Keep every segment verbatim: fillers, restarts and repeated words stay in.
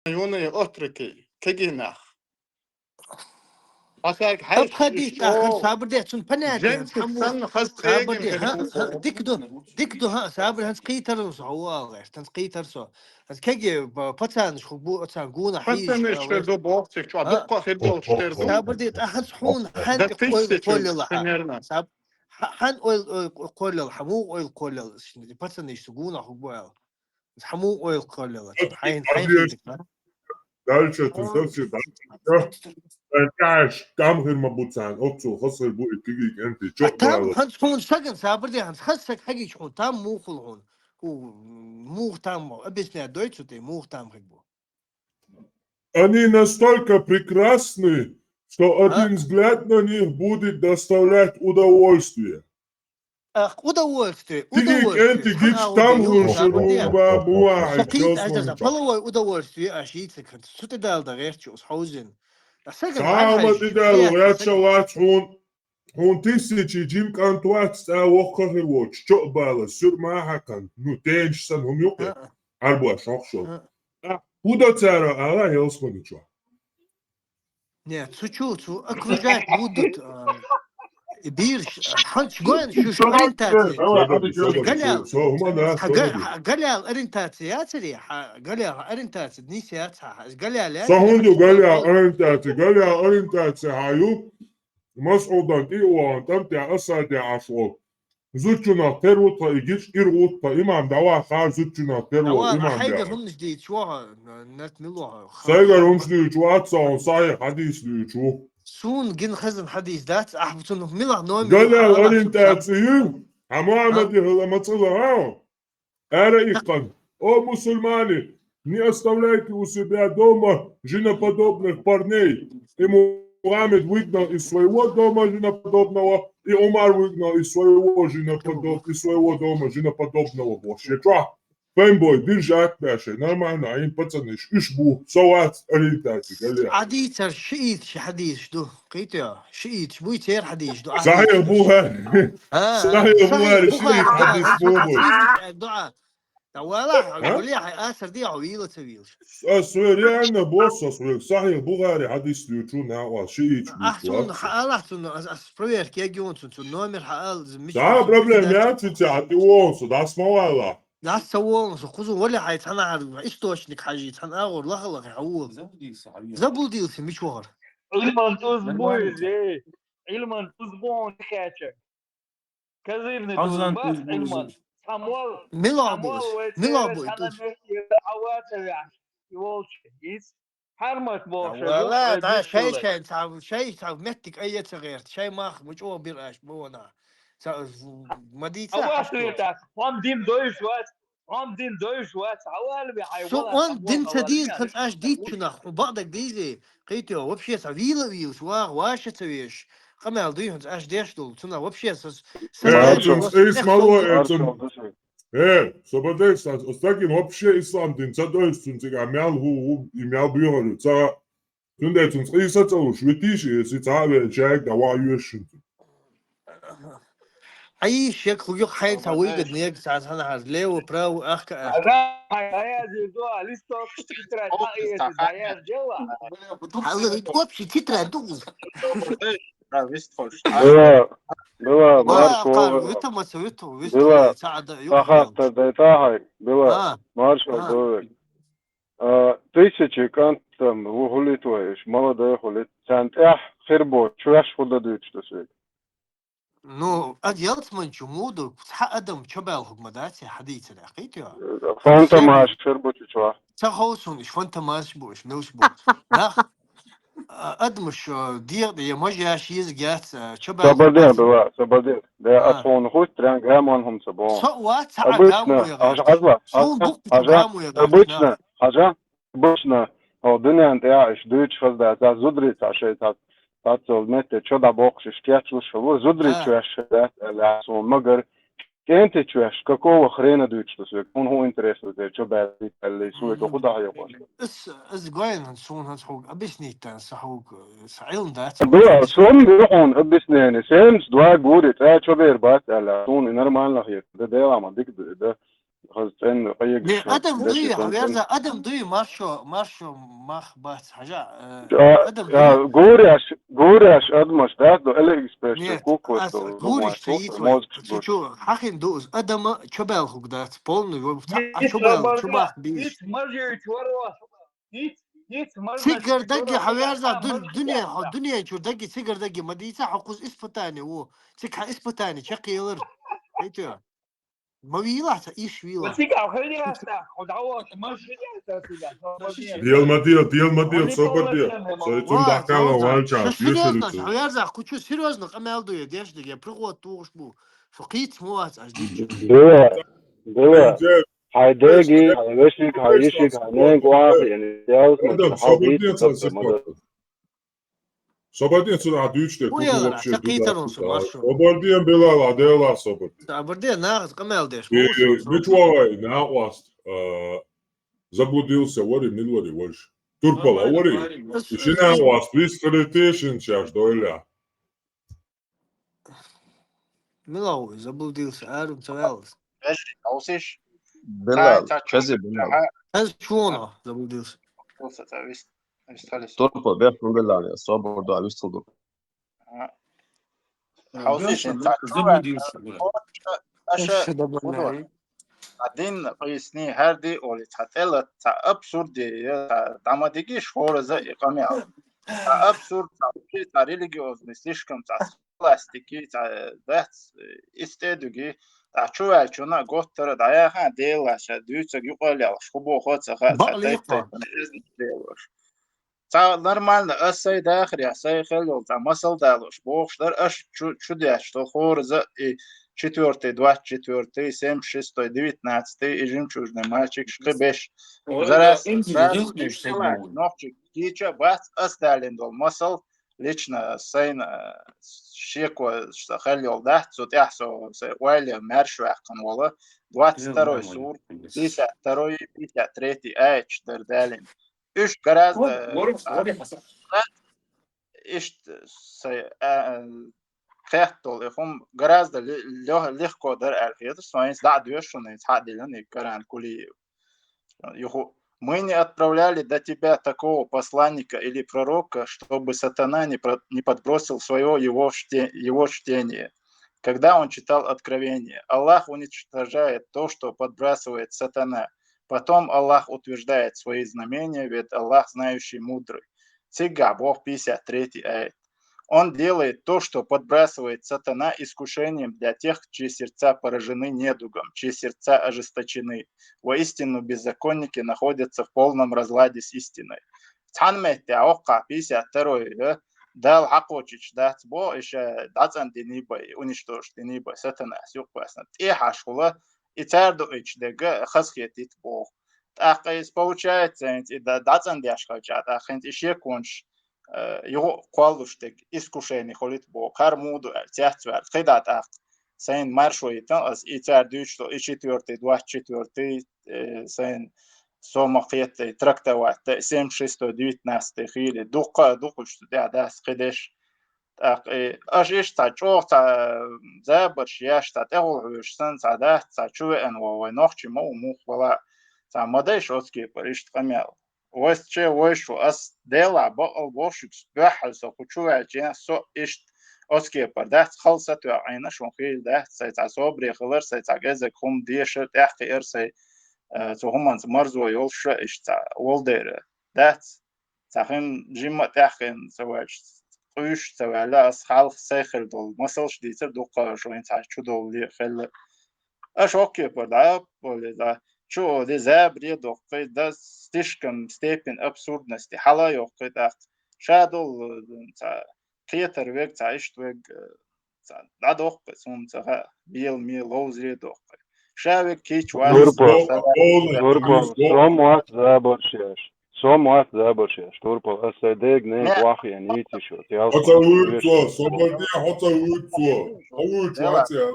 юный отрокы, кегий нах. Ацарг хьайш Обходить иш ахар о, сабар де, цун понятие, жемчик хьаму-, санна хаз сабар къегим де, хӀа, хӀа, хӀа, дик ду, дик ду, хӀа, сабар хӀанз кхийтар со, хьо валгӀаш, хӀанз кхийтар со. ХӀанз кеги, ба-, пацанаш хӀуг бу, оцан гуна хьийш, Пацанаш а, шер ду бохчик, чу а, а, дукха хир дол шер ду. Сабар де, ахар хьун, хӀан Да тысяча, кхоллала, хӀа. Примерно. Саб-, хӀа-, хӀан ойл, ойл кхоллала, хьаму ойл кхоллала, пацанаш су гуна хӀуг бу ала. Хьаму ойл кхоллала, Ат-, хьайн, хьайн Азият. Хилдик, а? Дальше, ты Ой. Совсем дальше. Тан каш, там хир ма буцан, оцу, хасыр бу, и киги, и кенти, А чок там бала. ХӀанз хун саган, сабар де, хӀанз хас саг хагич хун, там мухул хун. У, мух там, объясняй, дойцу ты, мух там хаг бу. Они настолько прекрасны, что А? один взгляд на них будет доставлять удовольствие. Ах, удовольствие, Тиги удовольствие. кенти Хана гич там удовольствие, хун шуру сабар де. ба буа, Сакит, чёс а, мун чёс. Половое удовольствие, а шийца кат. Су ты дал да герчу, с хаузин. А саган Сама хай ты дал, хай, я саган. Чалац хун, хун тысячи джим кантуац, а вохка хир воч, чо бала, сюр ма хакан, ну, тенш сан хум юкъе. А, а. Арбуа шох шо. А. А, худа цара, ала, елс ма ничо. Не, цу чу, цу окружать будут, а, и бирш, а, ханч гоен, шу, шу ориентация. Галял. Галял ориентация, я цари, ха, галял ориентация, не сяц, ха, галял, я. Сахунду галял ориентация, галял ориентация, хаю. Масъудан, и уан, там тя, асадя, ашо. Зудчунах тер ву тха и гич, ир ву тха имам, дава хар зудчунах тер ву Дава, имам хайгар дя. Хумнаш дий чуаха, на-, нарт милуаха. Сайгар хумш дий чуа, цаун сай хадис дий чу. Сун гин хазан хадис дац, ах, бу цун милах номер, Галя ах, ах, ориентацию, а Мухаммад А? Ихла мацала, а? Эра Так. Ихкан. О, мусульмане, не оставляйте у себя дома женоподобных парней. И Мухаммед выгнал из своего дома женоподобного, и Умар выгнал из своего женоподоб-, из своего дома женоподобного. Вообще, чё? Фейнбой, держать дальше. Нормально, а им пацаны, иш, иш бу, салат, ориентация, галя. Хадис, шиит, ши хадис, жду. Кхетё, шиит, буй тер хадис, жду. Сахих Бухари. А, Сахих Бухари, шиит хадис бу. Дуа. Та вала, А? Гуляй, а сарди, а вила ца вилш. А, свой реально босс, а свой Сахих Бухари хадис дючу на ва, шиит А, бу, цун, а? Ха, Аллах, цун, а, а, проверки, я гион, цун, цун номер, ха, ал, з-, мич-, Да, проблем, я отвечаю, а ты вон, су, да, смолала. Да, са вон, су, хузу, вали, хай, цана, хар, источник, хажи, цана, агур, лаха, лаха, хау. Заблудился, хай. Заблудился, мич вахар. Илман туз буй, зе. Илман туз буй, хача. Казирни Хазан дузбас, тузбас. Илман. Самвал, Мила Самвал буй, вай мила цеве буй, сана туз. Мехти аваца вяш. И волчи. Ис. Хармат волчи. Вала, да, шай, шай, цав, шай, цав, меттик, ая, цагерт. Шай мах, мучо бир аш, бона. Ца-, мадица, Аваца хашто. Вета. Хам дин дойш вац. Хам дин дойш вац. Авал ви хай Су вала, он Самвал дин ца вала дин, вяш. Хан аш дит чунах. Бадаг дизи. Кхетё, вообще, са вила вил, ва, ваша ца веш. Къамел дуй, хӀанз аш деш дул, цуна вообще сас, сас Э, Маршал. Цунц эйс мало, э, цун. Маршал, души. Э, сободейс, ас, ас таким вообще ислам дин, ца дойс цун цига, мял ху, ху, и мял бьёрю, ца, цун дай цунц эйса ца уж, витиш, э, си ца ве, чайк, да ва юэшин. Ай, шек, хуюк, хай, ца выгодный, ца, ца, ца, лево, право, ах, ка, ах. Ага, ай, ай, ай, ай, листок, тетрадь, Общий ай, ай, стакан. Ай, ай, дело. Халы, общий тетрадь, ду. Была, была, Ва, маршал. Ка, витамаца, виту, виту, Была, ца, да, ю, сахатта, да, тахай, была, А. Маршал, А. Была. А, тысячи кантам, ву хулит ваиш, молодой хулит, цан тях хирбо, чуяш худа дючту свет. Ну, ад ялцман чу муду, цхьа адам чобаьл хӀума дац, я хьадийцар, я кхетё? Фантомаш Шер бу. Шер бу чу чуа. Ца хов сун, иш фантомаш бу, иш милш бу. Нах, а, адамаш, а, дегӀ, я мажа шиз гяц, а, чобаьл Сабадя хӀума дац. Была, сабадя. Да, А. Ацхона хуст, трян гамон хум ца бо. Со ва ца Обычно, гамон я аж, гяц. Азла, Сун азла, букв ца аза, гамон я гяц, обычно, нах. Аза, Башна, о, дуьнен тӀе а иш дуьйцуш хаза дац, аз зударий ца шайца, цацал метте чо дӀабоккхуш, иш кечлуш хила ву, зударий А. Чу ваьш дац, аьлла, ас вон магар, кӀентий чу ваьш, какого хрена дуьйцуш ду соьга? Хьуна хӀун интерес ду те, чо баьллий, аьлла, соьга хӀу дахьа йокъуш? Ис, ис гойтан, суна хӀанз хьога объяснить дан, са хьога, са Ӏилм дац. Была, сом ду хьуна объяснение, семьдесят два гури, цӀа чо бер бац, аьлла, суна и нормально хета, да дела ма дик ду, да. хаза цӀенна къаьга Не, шо, адам дуй, деши сан хьаверза, цӀенна. Адам дуй, маршо, маршо, мах бац, хьажа, э, А, адам а, дуй. гуреш, гуреш адамаш дац до, Алиэкспресс Нет, кукла аз то, гуриш думаю, ца кукла, ицо. мозг Цу буш. чу, хахин дуз, адама чо бел хуг дац, полный, во, ца, а Ниц чо бел, чо барда, бах бийш. ниц мажи чорва, ниц, ниц мажи Цигар даги чорва, хьаверза, а, ду-, мажи дуния, чорва. Дуния чур даги, цигар даги, ма дийца, хьо куз испытание, во. Циг хьа испытание, чакх елар. Эти. Ма вила, ца иш вила. Цигар хьаверза, хьо дава, мажи чорва, цигар. Дел ма дел, дел ма дел, собар де. Со и цун Ва, дахкала ва, ва. валча, Шо деши серьёзно, лицо. хьаверза, ху чу серьёзно къамел дуй, деш даги, приход тугуш бу. Шо кийц муац, аз дичу. Дела, дела. Инже, Хай деги, хай вешик, хай ишик, хай ненг вах, яни, ялс, ма, Адам, хай собар дит, де, ца, ца, ма, да. Собар де, цу а дюйчте, Ху куку яла, вообще ца кийцар дуда, он со, да. маршо. Собар де, бела, ла, дела, собар де. Ца абар де, нагъыз къамел деш, И, муш, со. мичуавай, на уаст, а, заблудился, вари, мил вари, вари. Турпала, вари. Шина уаст, вист хилити шин чаш, дойля. Милау, заблудился, арум ца вялас. Эш, аусиш? Белал, Ца, ца, кези чу-, Белал. ца, Аз чуоно заблудился. ца, ца, вис-, вис халис. Турпа, беш Белал, я, собар да, вистул ду. А. Аусиш, Бёрсо, ца, чу, заблудился, бля. Аша, Эш, добавляй. Ца дин къисни, хӀар ди оли, ца тӀела, ца абсурди, я, ца дама дигиш, хора за и къамял. Ца абсурд, ца, ца религиозный, слишком, ца схоластики, ца дац, истедуги, ца чувачуна готтара, да я ха дела, ша дюцаг юкъалял, хубо хо ца ха, ца Бакъ тайп лихо. тайп, делаш. Ца нормально, а сай дахри, а сай хелол, ца масал далош, бохш дар, аш чу, чудяш, то хора за и четвёртый, двадцать четвёртый, семьдесят шестой, девятнадцатый, и жемчужный мальчик, шкы беш. Зараз, раз, нохчик, кича, бац, ас далин дол, масал, лично, сайна, шеко, что хелол, да, цу тяхсо, сай, уайле, мэрш вахкан вола, двадцать второй сур, пятьдесят второй, пятьдесят третий, айч, дар далин. Уж гораздо, а, ишт, сай, а, кхехтол, и хум гораздо ле-, лё-, легко дар аль хедр, соинс да дюшун, инс ха дилан, и каран кули. Юху, мы не отправляли до тебя такого посланника или пророка, чтобы сатана не про-, не подбросил своё его чте-, его чтение. Когда он читал Откровение, Аллах уничтожает то, что подбрасывает сатана. Потом Аллах утверждает свои знамения, ведь Аллах знающий, мудрый. Цигга Бог, пятьдесят третий аят. Он делает то, что подбрасывает сатана, искушением для тех, чьи сердца поражены недугом, чьи сердца ожесточены. Воистину беззаконники находятся в полном разладе с истиной. Цхьан метте а оккха пятьдесят второй, э, Дала хьакхочуьйтуш дац бо, иша дӀацӀандинийбай, уничтожить динийбай, сатанас юкъваьсна. ТӀехьашхула, и цар дуъича дега хазхетит боху. ТӀаккха иза получается, хӀинца и да-, дӀацӀандеш хилча, тӀаккха хӀинца и шеконаш, э, юха кхоллуш дега искушение хуьлит боху. Хар муду аьлла, цецваьлла, кхидӀа тӀаккха. Сайна маршо йитан, ас и цар дуьйцуш долу, и четвёртый, двадцать четвёртый, э, сайна со ма кхеттай, трактовать дай, семьдесят шестой, девятнадцатый хийли, дуккха а дукхуш цу тӀехь дац кхидеш. ТӀаккха, э, аша иштта цхьа чӀогӀа цхьа забарш еш, цхьа тӀехула хьоьжуш санна, цхьа дац, цхьа чу веана ван вай нохчий ма ву мух вала, цхьа ма дайша оцу кепара иштта къамел. Вайс че вайшу, ас Делахь бакъал бохуш, дуьххьал со кху чу ваьлча, со иштта оцу кепара дац, хала сатоьхна Ӏийна шун хила дац, сай цхьа собаре хилар, сай цхьа гезаг хӀума дешар, тӀаьхкхиар сай, э, цу хӀуманца марзо йолуш а иштта цхьа волу дера дац. Цхьа хин жимма а тӀаьхкхина ца ваьлча, къуьйсуш а ца ваьлла, ас хьалха сай хир долу масалш дийцар, дуккха а шуна цхьа чу долу ле хилла. Аша хӀокху кепара дӀа а олий, дӀа чу олий, забаре а доккхий, да слишком степень абсурдности хьала а йоккхий тӀаккха. Ша долу, цхьа кхетар верг, цхьа иштта верг, цхьа дӀадоккхий, суна ца хаьа, бела ме ловзаре а доккхий. Ша верг кийча вац, Турпал, Бо-, бо-, Турпал, бо-, со ма вац забарш еш. Со ма вац забарш еш. Турпал, ас сай дега ненг вахъян йийци шо. Тел Хьо ца вуьйцу, собар де, хьо ца вуьйцу. Хьо вуьйцу, вац я.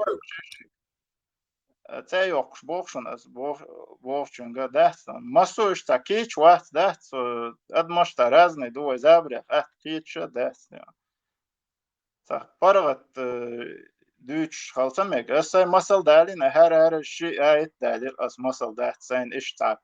Цей йоккхуш боху шуна ас, бох-, бохучуьнга дац. Массо иштта кийча вац, дац, э, адамаш та разный ду, вай забарехь атта кийча дац. Цхьа паргӀат, э, дуьйцуш хала ца мега. Ас сайн масал далийна, хӀара-хӀара ши аят далийра ас масал дац сайна иштта цхьа.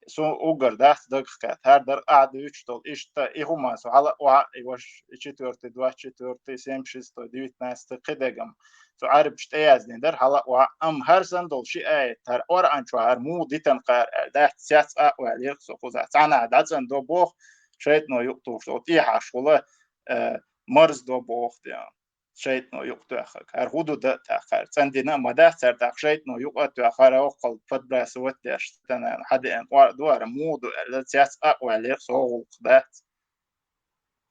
Со уггар дац дагах кхетта. ХӀара дар а дуьйцуш долу иштта, и хӀума со хьала а охьа, и ваш, и четвёртый, двадцать четвёртый, семьдесят шестой, девятнадцатый кхидегам. Цу Ӏарбаш тӀеяздина дара хьала а охьа, амма хӀара санна долу ши аят, хӀара Къуръан чохь хӀара муха дитина кхара аьлла, дац, цец а ваьллера со кхузахь. Цхьанхьа дӀацӀандо боху, шайтано юкъа тухуш долу, тӀехьашхула, э, марздо боху тӀе. ШайтӀано юкъатоьххарг. ХӀара хӀун ду дан а таххара? ЦӀандина а ма дац цара, тӀаккха шайтӀано юкъатоьххара, хӀокхул подбрасывать деш, тана хьадеана къа ду хӀара, муха ду аьлла, цец а ваьллера, со гӀуллакх дац.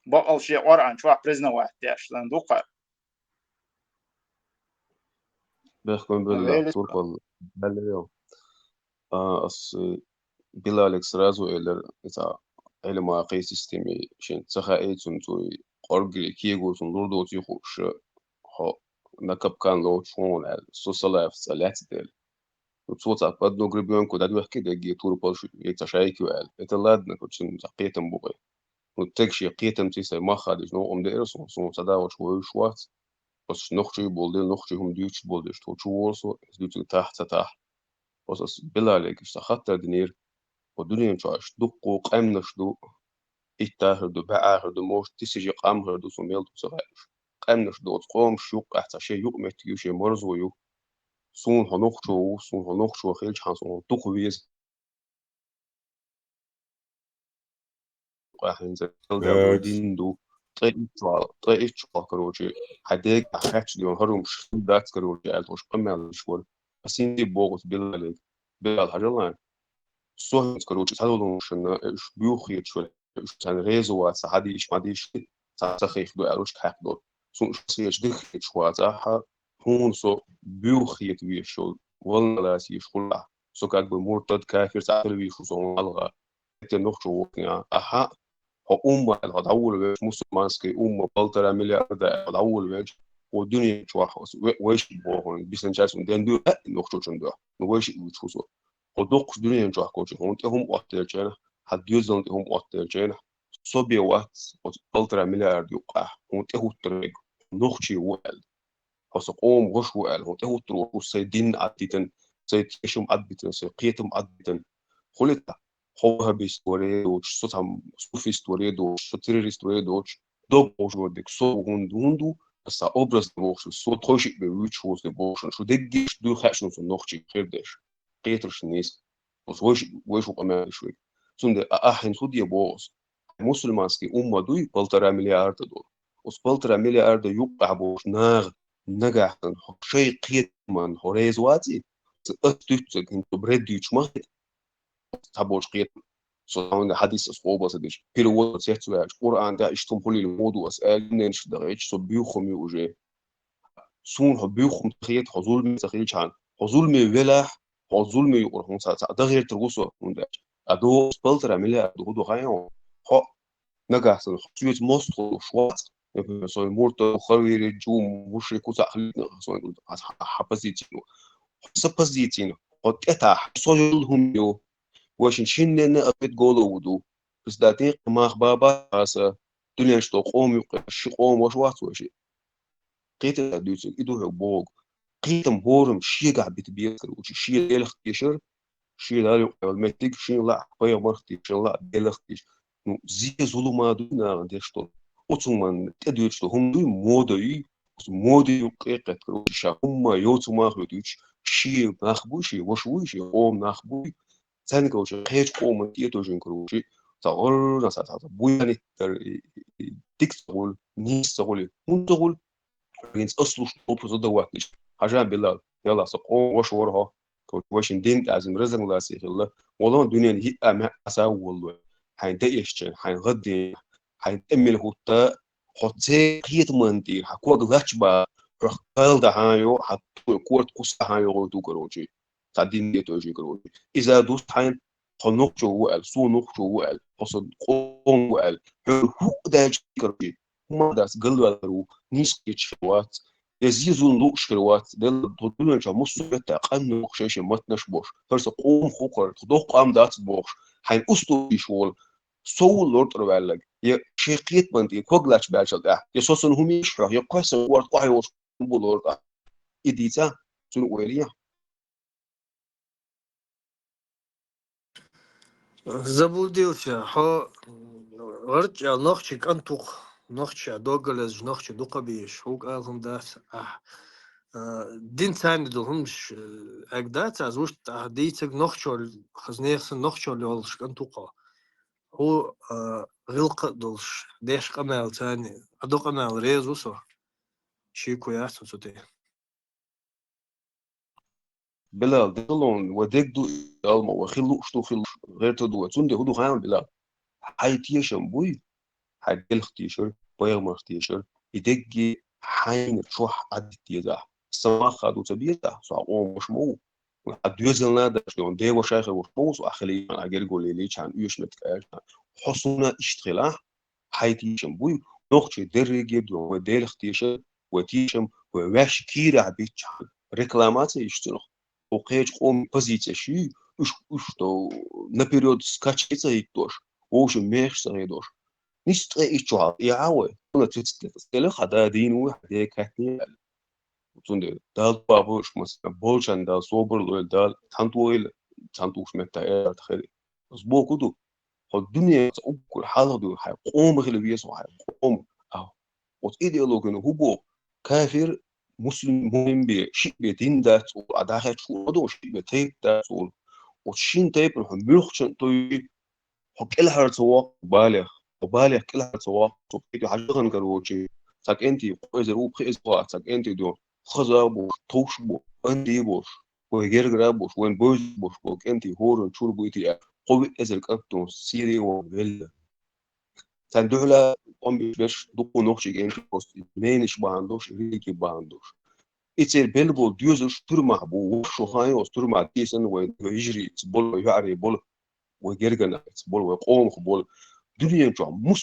Бакъал шен Къуръан чохь признавать деш сан ду кхара. Бехкам белла, Вели турпал, белла йо. А, ас, э, Билалик сразу элира, иза Ӏилманхий системий шен ца хаий цунна, цуй къорггали кего цунна лур доций хууш, хьо на капкан лоцуш хьуна аьлла, со Салаев цӀа лаьцна дела. Ну, цо цхьа под одну гребёнку дӀадоьхкий дегги турпал шу, вей ца шайки аьлла. Это ладно, кху цунна цхьа кхетам бу кхе. Ну, тега шен кхетамций сайн мах хадийча новкъа ма деара суна, суна ца дагӀачу вевзаш вац. Ас нохчий болу дела, нохчий хӀума дуьйцуш болу деш, тхо чу волу со, ас дуьйцург тахь ца тахь. Ас, ас Билалига иштта хаттар динера, хӀо дуьнен чохь иштта дуккха къаьмнаш ду, иттахар ду, баьӀахар ду, может, тисижи къам хир ду, со мел ду ца хаьа уьш. Къаьмнаш ду, оцу къомаш юккъехь цхьа шен юкъаметтиг ю, шен марзо ю. Суна хьо нохчо ву, суна хьо нохчо хилчахьана, суна хьо дукха веза. Къа хӀинца Ай. Дин ду. Ткъе итт чохь, ткъе итт чохь, короче, хьан дега хьаьчча дийна хӀара хӀумаш хир дац, короче, аьлла, тхуш къамел йиш вара. Ас хӀинца боху оцу Билалига. Билал, хьажал хьайна. Со хӀинца, короче, цхьадолу хӀуманашна, э, уьш буьйху хеташ вара, уьш царна реза вац, хьадийш, ма дийш, цхьа ца хих ду аьлла, уьш кхаькха долу. Суна уьш ца хеташ дика хеташ вац, ахьа, хьуна со буьйху хета везаш йолу, валла лаца еш хуьлахь. Со как бы муртад, кафир цхьа хила везаш ву со хьуна хьалха. Те нохчо вохна, ахьа, хьо умма аьлла, хьо дӀаволавелча, мусульманский умма, полтора миллиарда аьлла, хьо дӀаволавелча, хьо дуьнен чохь, ве-, вайшиъ бохург, бисанчаьрца хӀума ден дуьйхьа, э, нохчочун дуьхьа. Ну, вайшиъ вуьйцуш ву со. Хьо доккхачу дуьнен чохь кочу, хьуна тӀе хӀума оттаделча хенахь, хьан доьзална тӀе хӀума оттаделча хенахь, со бен вац оцу полтора миллиарда юккъехь, хьуна тӀехӀуттур вегга, нохчий ву аьлла. Хьо сан къоман ваша ву аьлла, хьуна тӀехӀуттур ваша ву, сайн дин Ӏаддитина, сайн тешам Ӏадбитина, сайн кхетам Ӏадбитина. Хуьлий тӀаккха, хьо ваххабист варе а доцуш, со цхьа суфист варе а доцуш, со террорист варе а доцуш, дог бовш вара дика, со ву хӀунда, хӀунда ву, аса образ бохуш, со тхойшиъ бен вуьйцуш ву, со бохуш, шу деггаш дуй хаьа шуна со нохчий хир деш. Кхетарш нийса. Оцу вайш-, вайшиъ къамел деш вайга. Цундела а, ахь хӀинца хӀун де боху аса? Мусульманский умма дуй, полтора миллиарда долу. Оцу полтора миллиарда юккъехь болчу наха нагахь санна хьо шайн кхетаман хьо реза ваций? Аса дуьйцург хӀинца бред дуьйцуш ма хета. Цхьаболчу кхетам. Со хьуна хьадис аса къобал ца деш. Перевод ца ваьлча, Къуръан тӀехь иштта хӀума хуьлийла ма ду аса аьлла, ненаш дахийтча, со буьйху хӀума ю уже. Суна хьо буьйху хӀума ца хета, хьо зуламе ца хилчахьана. Хьо зуламе велахь, хьо зуламе юкъара хӀума ца, ца дагӀертар ву со, хӀунда аьлча. А доцу полтора миллиарда хӀун ду хаьий хьуна? Хьо нагахь санна хьо соьца мостагӀ хуьлуш вац, например, со муртад, харвийричу, мушрик ву ца хилийта, со хьан, хьан позицина ву. Хьо сан позицина, хьо тӀетахь, со йолу хӀума ю. Вайшин шинненна а кхид голову ду. Пиздатый, мах баба аса, дуьнен чу долу къоман юккъе ши къоман ваша вац вайшиъ. Кхетий аса дуьйцург, и ду хьоьга бохург. Кхетам хӀораммо шегахь бита беза, короче, шен Делах тешар, шен Далла юкъа йолу меттиг, шен лаахь пайхамарх тешар, шен лаахь Делах тешар. Ну, зе зулам ма ду нахана деш долу. Оцу хӀуманна тӀедуьйцуш долу хӀума дуй, мода юй, оцу мода юккъе кхетта, короче, ша хӀумма йоцу ма хӀоьтуьйтуш, шен нах буй, шен ваша вуй, шен къоман нах буй, цаьрга, короче, кхечу къоман тӀетожина, короче, цхьа гӀарра, цхьа, цхьа, цхьа буянит дара, и, и, и, дика ца хуьлу, нийса ца хуьлу, хӀунда ца хуьлу? ХӀинца ас луш долу задавать деш. Хьажа, Билал, ялла, сан къоман ваша вара хьо, короче, вайшин дин тӀе азим разногласие хилла, валлахӀи, дуьненан йиъ а маьӀ а ца воллу вай. Хьайн даэшча, хьайн гӀаддина, хьайн тӀе мила хӀутту, хьо церан кхетаман тӀера, хьан ког лач бан, хьох кхалла дан хьан йо, хьан корта кхуссу хьан йо гӀойту, короче. Цхьа дин тӀе тойжий, короче. Иза дус хьайна, хьо нохчо ву аьлла, со нохчо ву аьлла, хьо сан къоман ву аьлла, хьоьга хӀуъа даьлча, короче, хӀумма дац, галваьллар ву, нийса кхеташ хир вац, я зе зулам лууш хир вац, Делла, тхо дуьнен чохь муссо а метта къанна ву шайн-шайн маттанаш болуш, хӀара сан къомах хӀу кхара, тхо доккха къам дац бохуш, хьайна устур йиш волу, со ву лортӀара ваьлларг, я шен кхетаман тӀера ког лач баьлчул тӀаьхьа, я со сан хӀума еш хьох, я кхой сан ворта охьайолуш хӀума бу лортӀа. и дийца, цунна ойла е. Заблудился, хьо гӀарч а нохчи кӀант ву-кх, нохча догаллазаш, нохча дукха беш, хьога ала хӀума дац, ахь, а, дин царна ду хӀумаш, а, эгдац, аз вуш тӀа дийцаг нохчо, хазнех сан нохчо лелаш кӀант ву-кх хьо. Хьо, а, гӀиллакх а долуш, деш къамел царна, а до къамел реза ву со. Шеко яц хьо цу тӀе. Билал, дегӀалон, ва дег ду, алма, ва хила лууш ду, хила лууш, гӀерта ду, ва цунде хӀу ду хаьма, Билал? Хьай тешам буй, хьай Делх тешар, пайхамарх тешар, и дегги хьайна чохь Ӏадитта деза ахь. Сан мах а ду ца беза ахь, со хьан къомаш ма ву. Хьан доьзална а даш, ден, ден ваша хир вуш ма ву со, ахь хила йиъна, ахь герго лелийчхьана, оьшметтиг аьлчхьана. Хьо суна иштта хилахь, хьай тешам буй, нохчий дерриге а ду, вай Делх тешар, вай тешам, вай ваьш кийрахь биччахьана, рекламаци йиш цунах. Хьо кхечу къоман позицеш юй, уьш, уьш то наперёд скачать ца хӀиттош, вовшийн мехаш ца хедош. Нисса ткъе итт чохь ахь тӀехьа вай, хьуна цицит стелах хьан да дийна вуй, хьан ден кхаьттина аьлла. Цундела Дала тоба бойла, масала, болчарна Дала собар лойла, Дала цхьаьна тойла, цхьаьна тухуш меттахь, э, хир. Ас боху ду, хьо дуьненца уггар хьалха ду, хьайн къома хила веза хьо, хьайн къома. А, оцу идеологина хӀу боху, кафир, муслим, муъмин бен, шиъ бен дин дац олу, а дахьачу хӀума ду, шиъ бен тайп дац олу. Оцу шина тайпана хьо муьлххачунна тойи, хьо кӀелхьара ца воккху балех, хьо балех кӀелхьара ца воккху, цо кхетий хьажа хан каравочий, цхьа кӀентий кхо эзар ву, пхи эзар ву, цхьа кӀентий ду, хаза а бохуш, товш а бохуш, анди а бохуш, вай гергара а бохуш, вайн бевза а бохуш, вай кӀентий хӀоранна чуьра буйтий аьлла, кхо виъ эзар кӀант ду, Сири ван велла. Царна дуьхьала къомбеш берш дукха нохчий кӀентий просто, ненаш бахьана долуш, религи бахьана долуш. И церан белла болу доьзалш туьрмахь бу, вовшах хан йоцу туьрмахь дийсан вайн хӀижрица болу, вайн йоӀарий болу, вай гергарнахаца болу, вай къомах болу. Дуьнен чохь мус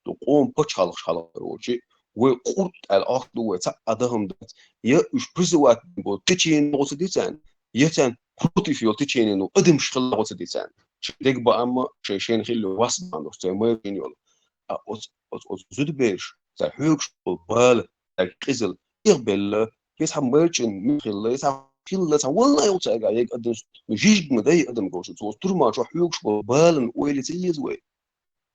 ду къоман пачхьалкхаш хьалхара волчу, вай къурт аьлла ахча ду, вай цхьа а дахам дац. Я уьш призывать болу течение гӀо ца ди царна, я царна против йолу течение адамаш хилла гӀо ца ди царна. Шайн дег баамма, шайн шайна хилла вас бан долуш, церан майрачийн йолу. А оцу, оцу, оцу зудабераш, цара хьоьгуш болу бала, цаьрга къизалла, тӀехбелла, я цхьа майрачийн муьтӀахь хилла, я цхьа хилла, цхьа валла а йолу цаьрга, ега адам, ну, жижиг ма дай адам гочу, цо оцу турма чохь хьоьгуш болу балан ойла ца еза вай.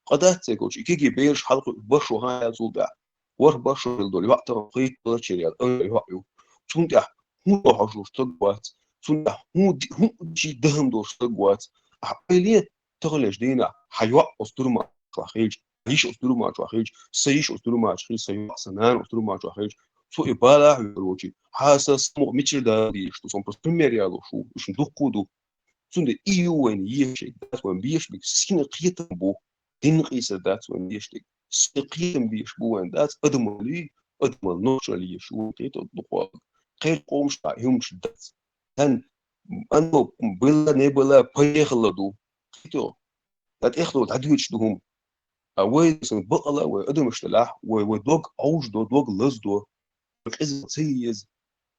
Къа дац церг гочу, и кегий бераш хьалха башо хьан ял цул тӀаьхьа. ВорхӀ башо хила долу, йоӀ тахана кхийтта балачер ял, ан йоӀ ю. Цунна тӀехь хӀун до хьожуш стаг вац, цунна тӀехь хӀун ди-, хӀун ший дахам долуш стаг вац. Ахьа ойле, таханлерчу дийнахь хьан йоӀ оцу турма чохь хилча, хьан йиш оцу турма чохь хилча, сан йиш оцу турма чохь хилча, сан йоӀ, сан нана оцу турма чохь хилча, цо и бала а хьоьгур волчу, хьан сан самукъа мичара дала дийш ду, сан просто пример ялош ву, уьш дуккха а ду. Цундела и ю вайна ешарг, дац вайн бешбиг, сина кхетам бу, дин къийсар дац вайн ешарг. Сина кхетам беш бу вайн дац, адамаллий, адамал нохчалла еш ву, кхетам дукха. Кхел къомаш а хӀумаш дац. Хан, оно было, не было, поехало ду. Кхетам, дан тӀехло дӀадоьдуш ду хӀума. А вай сан бакъала, вай адамаш делахь, вай, вай дог Ӏовжадо, дог лаздо, вай къиза ца еза.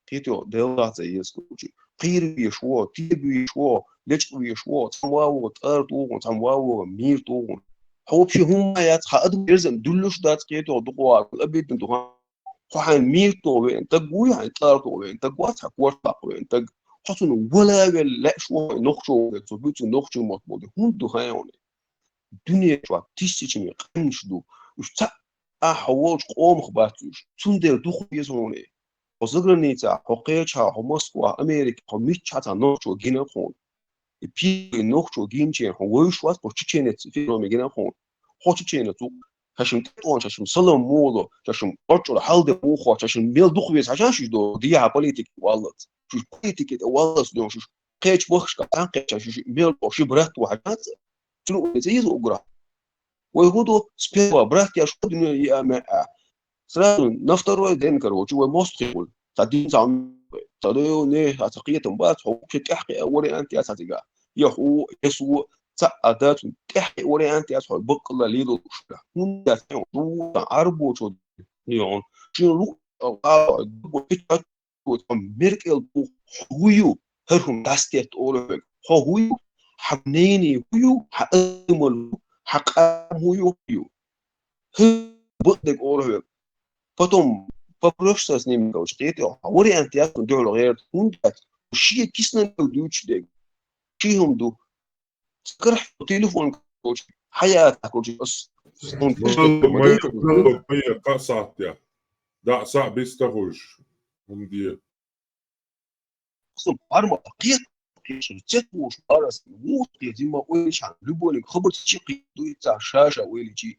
Кхетам, делахь ца еза кучи. Кхийра веш во, теба веш во, лечкъа веш во, цхьамма во тӀара тухун, цхьамма во мийра тухун. Хьо вообще хӀумма яц, хьан адам ерзан дуьллуш дац, кхетам, дукха вагал, обидно ду, хан. Хьо хьайн мийра тоху веана таг вуй, хьайн тӀара тоху веана таг вац, хьан корта тоху веана таг. Хьо цунна вала а велла, лаьаш ву хьайн нохчо ву, цо буьйцу нохчо мотт болу. ХӀунда ду хьайна? Дуьне чохь тиссачами къаьмнаш ду. Уьш цхьаъ ахьа волчу къомах бац уьш. Цундела дукха веза хьуна. Хьо заграницахь, хьо кхечахьа, хьо Москвахь, Америкехь, хьо миччахьа цхьа нохчо гина хьуна. И первый нохчо гинчеран хьо вевзаш вац, хьо чеченец феномен гина хьуна. Хьо чеченец ву, ша шим тӀетӀон, ша шим салам муха ло, ша шим Ӏоччура хьалде муха хо, ша шим мел дукха веза хьажа шуьш до, дехьа политике валлалц. Шуьш политике тӀе валлалц дон шуьш. Кхечу бахкашка цхьаьна кхеча шуьш мел тӀо ши брат ву хьажаца. Цуьнан вай ца еза уграхь. Вай хӀун ду, сперва брат я шу дуьне а меа. Сразу на второй день, короче, вай мостагӀий хуьлу. Цхьа дин цхьа, цхьа дойу не, цхьа кхетам бац, хьо вообще тӀаьхьа кхиа вариант яц хьан цигахь. Я хьо, я со, цхьа а дац, тӀаьхьа кхиа вариант яц, хьо баккъалла лелалуш. ХӀунда яц, хьо, ду, Ӏарбочо, шин лу, а, а, ду, цхьа меркӀел бу, хьо хӀу ю, хӀара хӀума дӀасатетта олу хьоьга. Хьо хӀу ю, хьан мнение хӀу ю, хьан амал хӀу, хьан къам хӀу ю, хӀу ю. ХӀара бакъдерг олу хьоьга. Потом Попрощаться с ними, короче, кхетий, вариант яц цунна дуьхьал гӀерта, хӀунда аьлча шен киснан дуьйцуш дерг. Ши хӀума ду. Карахь телефон, короче, хьаята, короче, ас. Ма, ма, ма, ма, кхаа сахьтехь. ДӀа сахь биста хуьлуш. ХӀума де. Аса парма кхет, кхет, цет вуш, арас, вух, кхет, зима, ойла чан, любой хабар чу кхет, дуй, ца, ша, ша, ойла чи.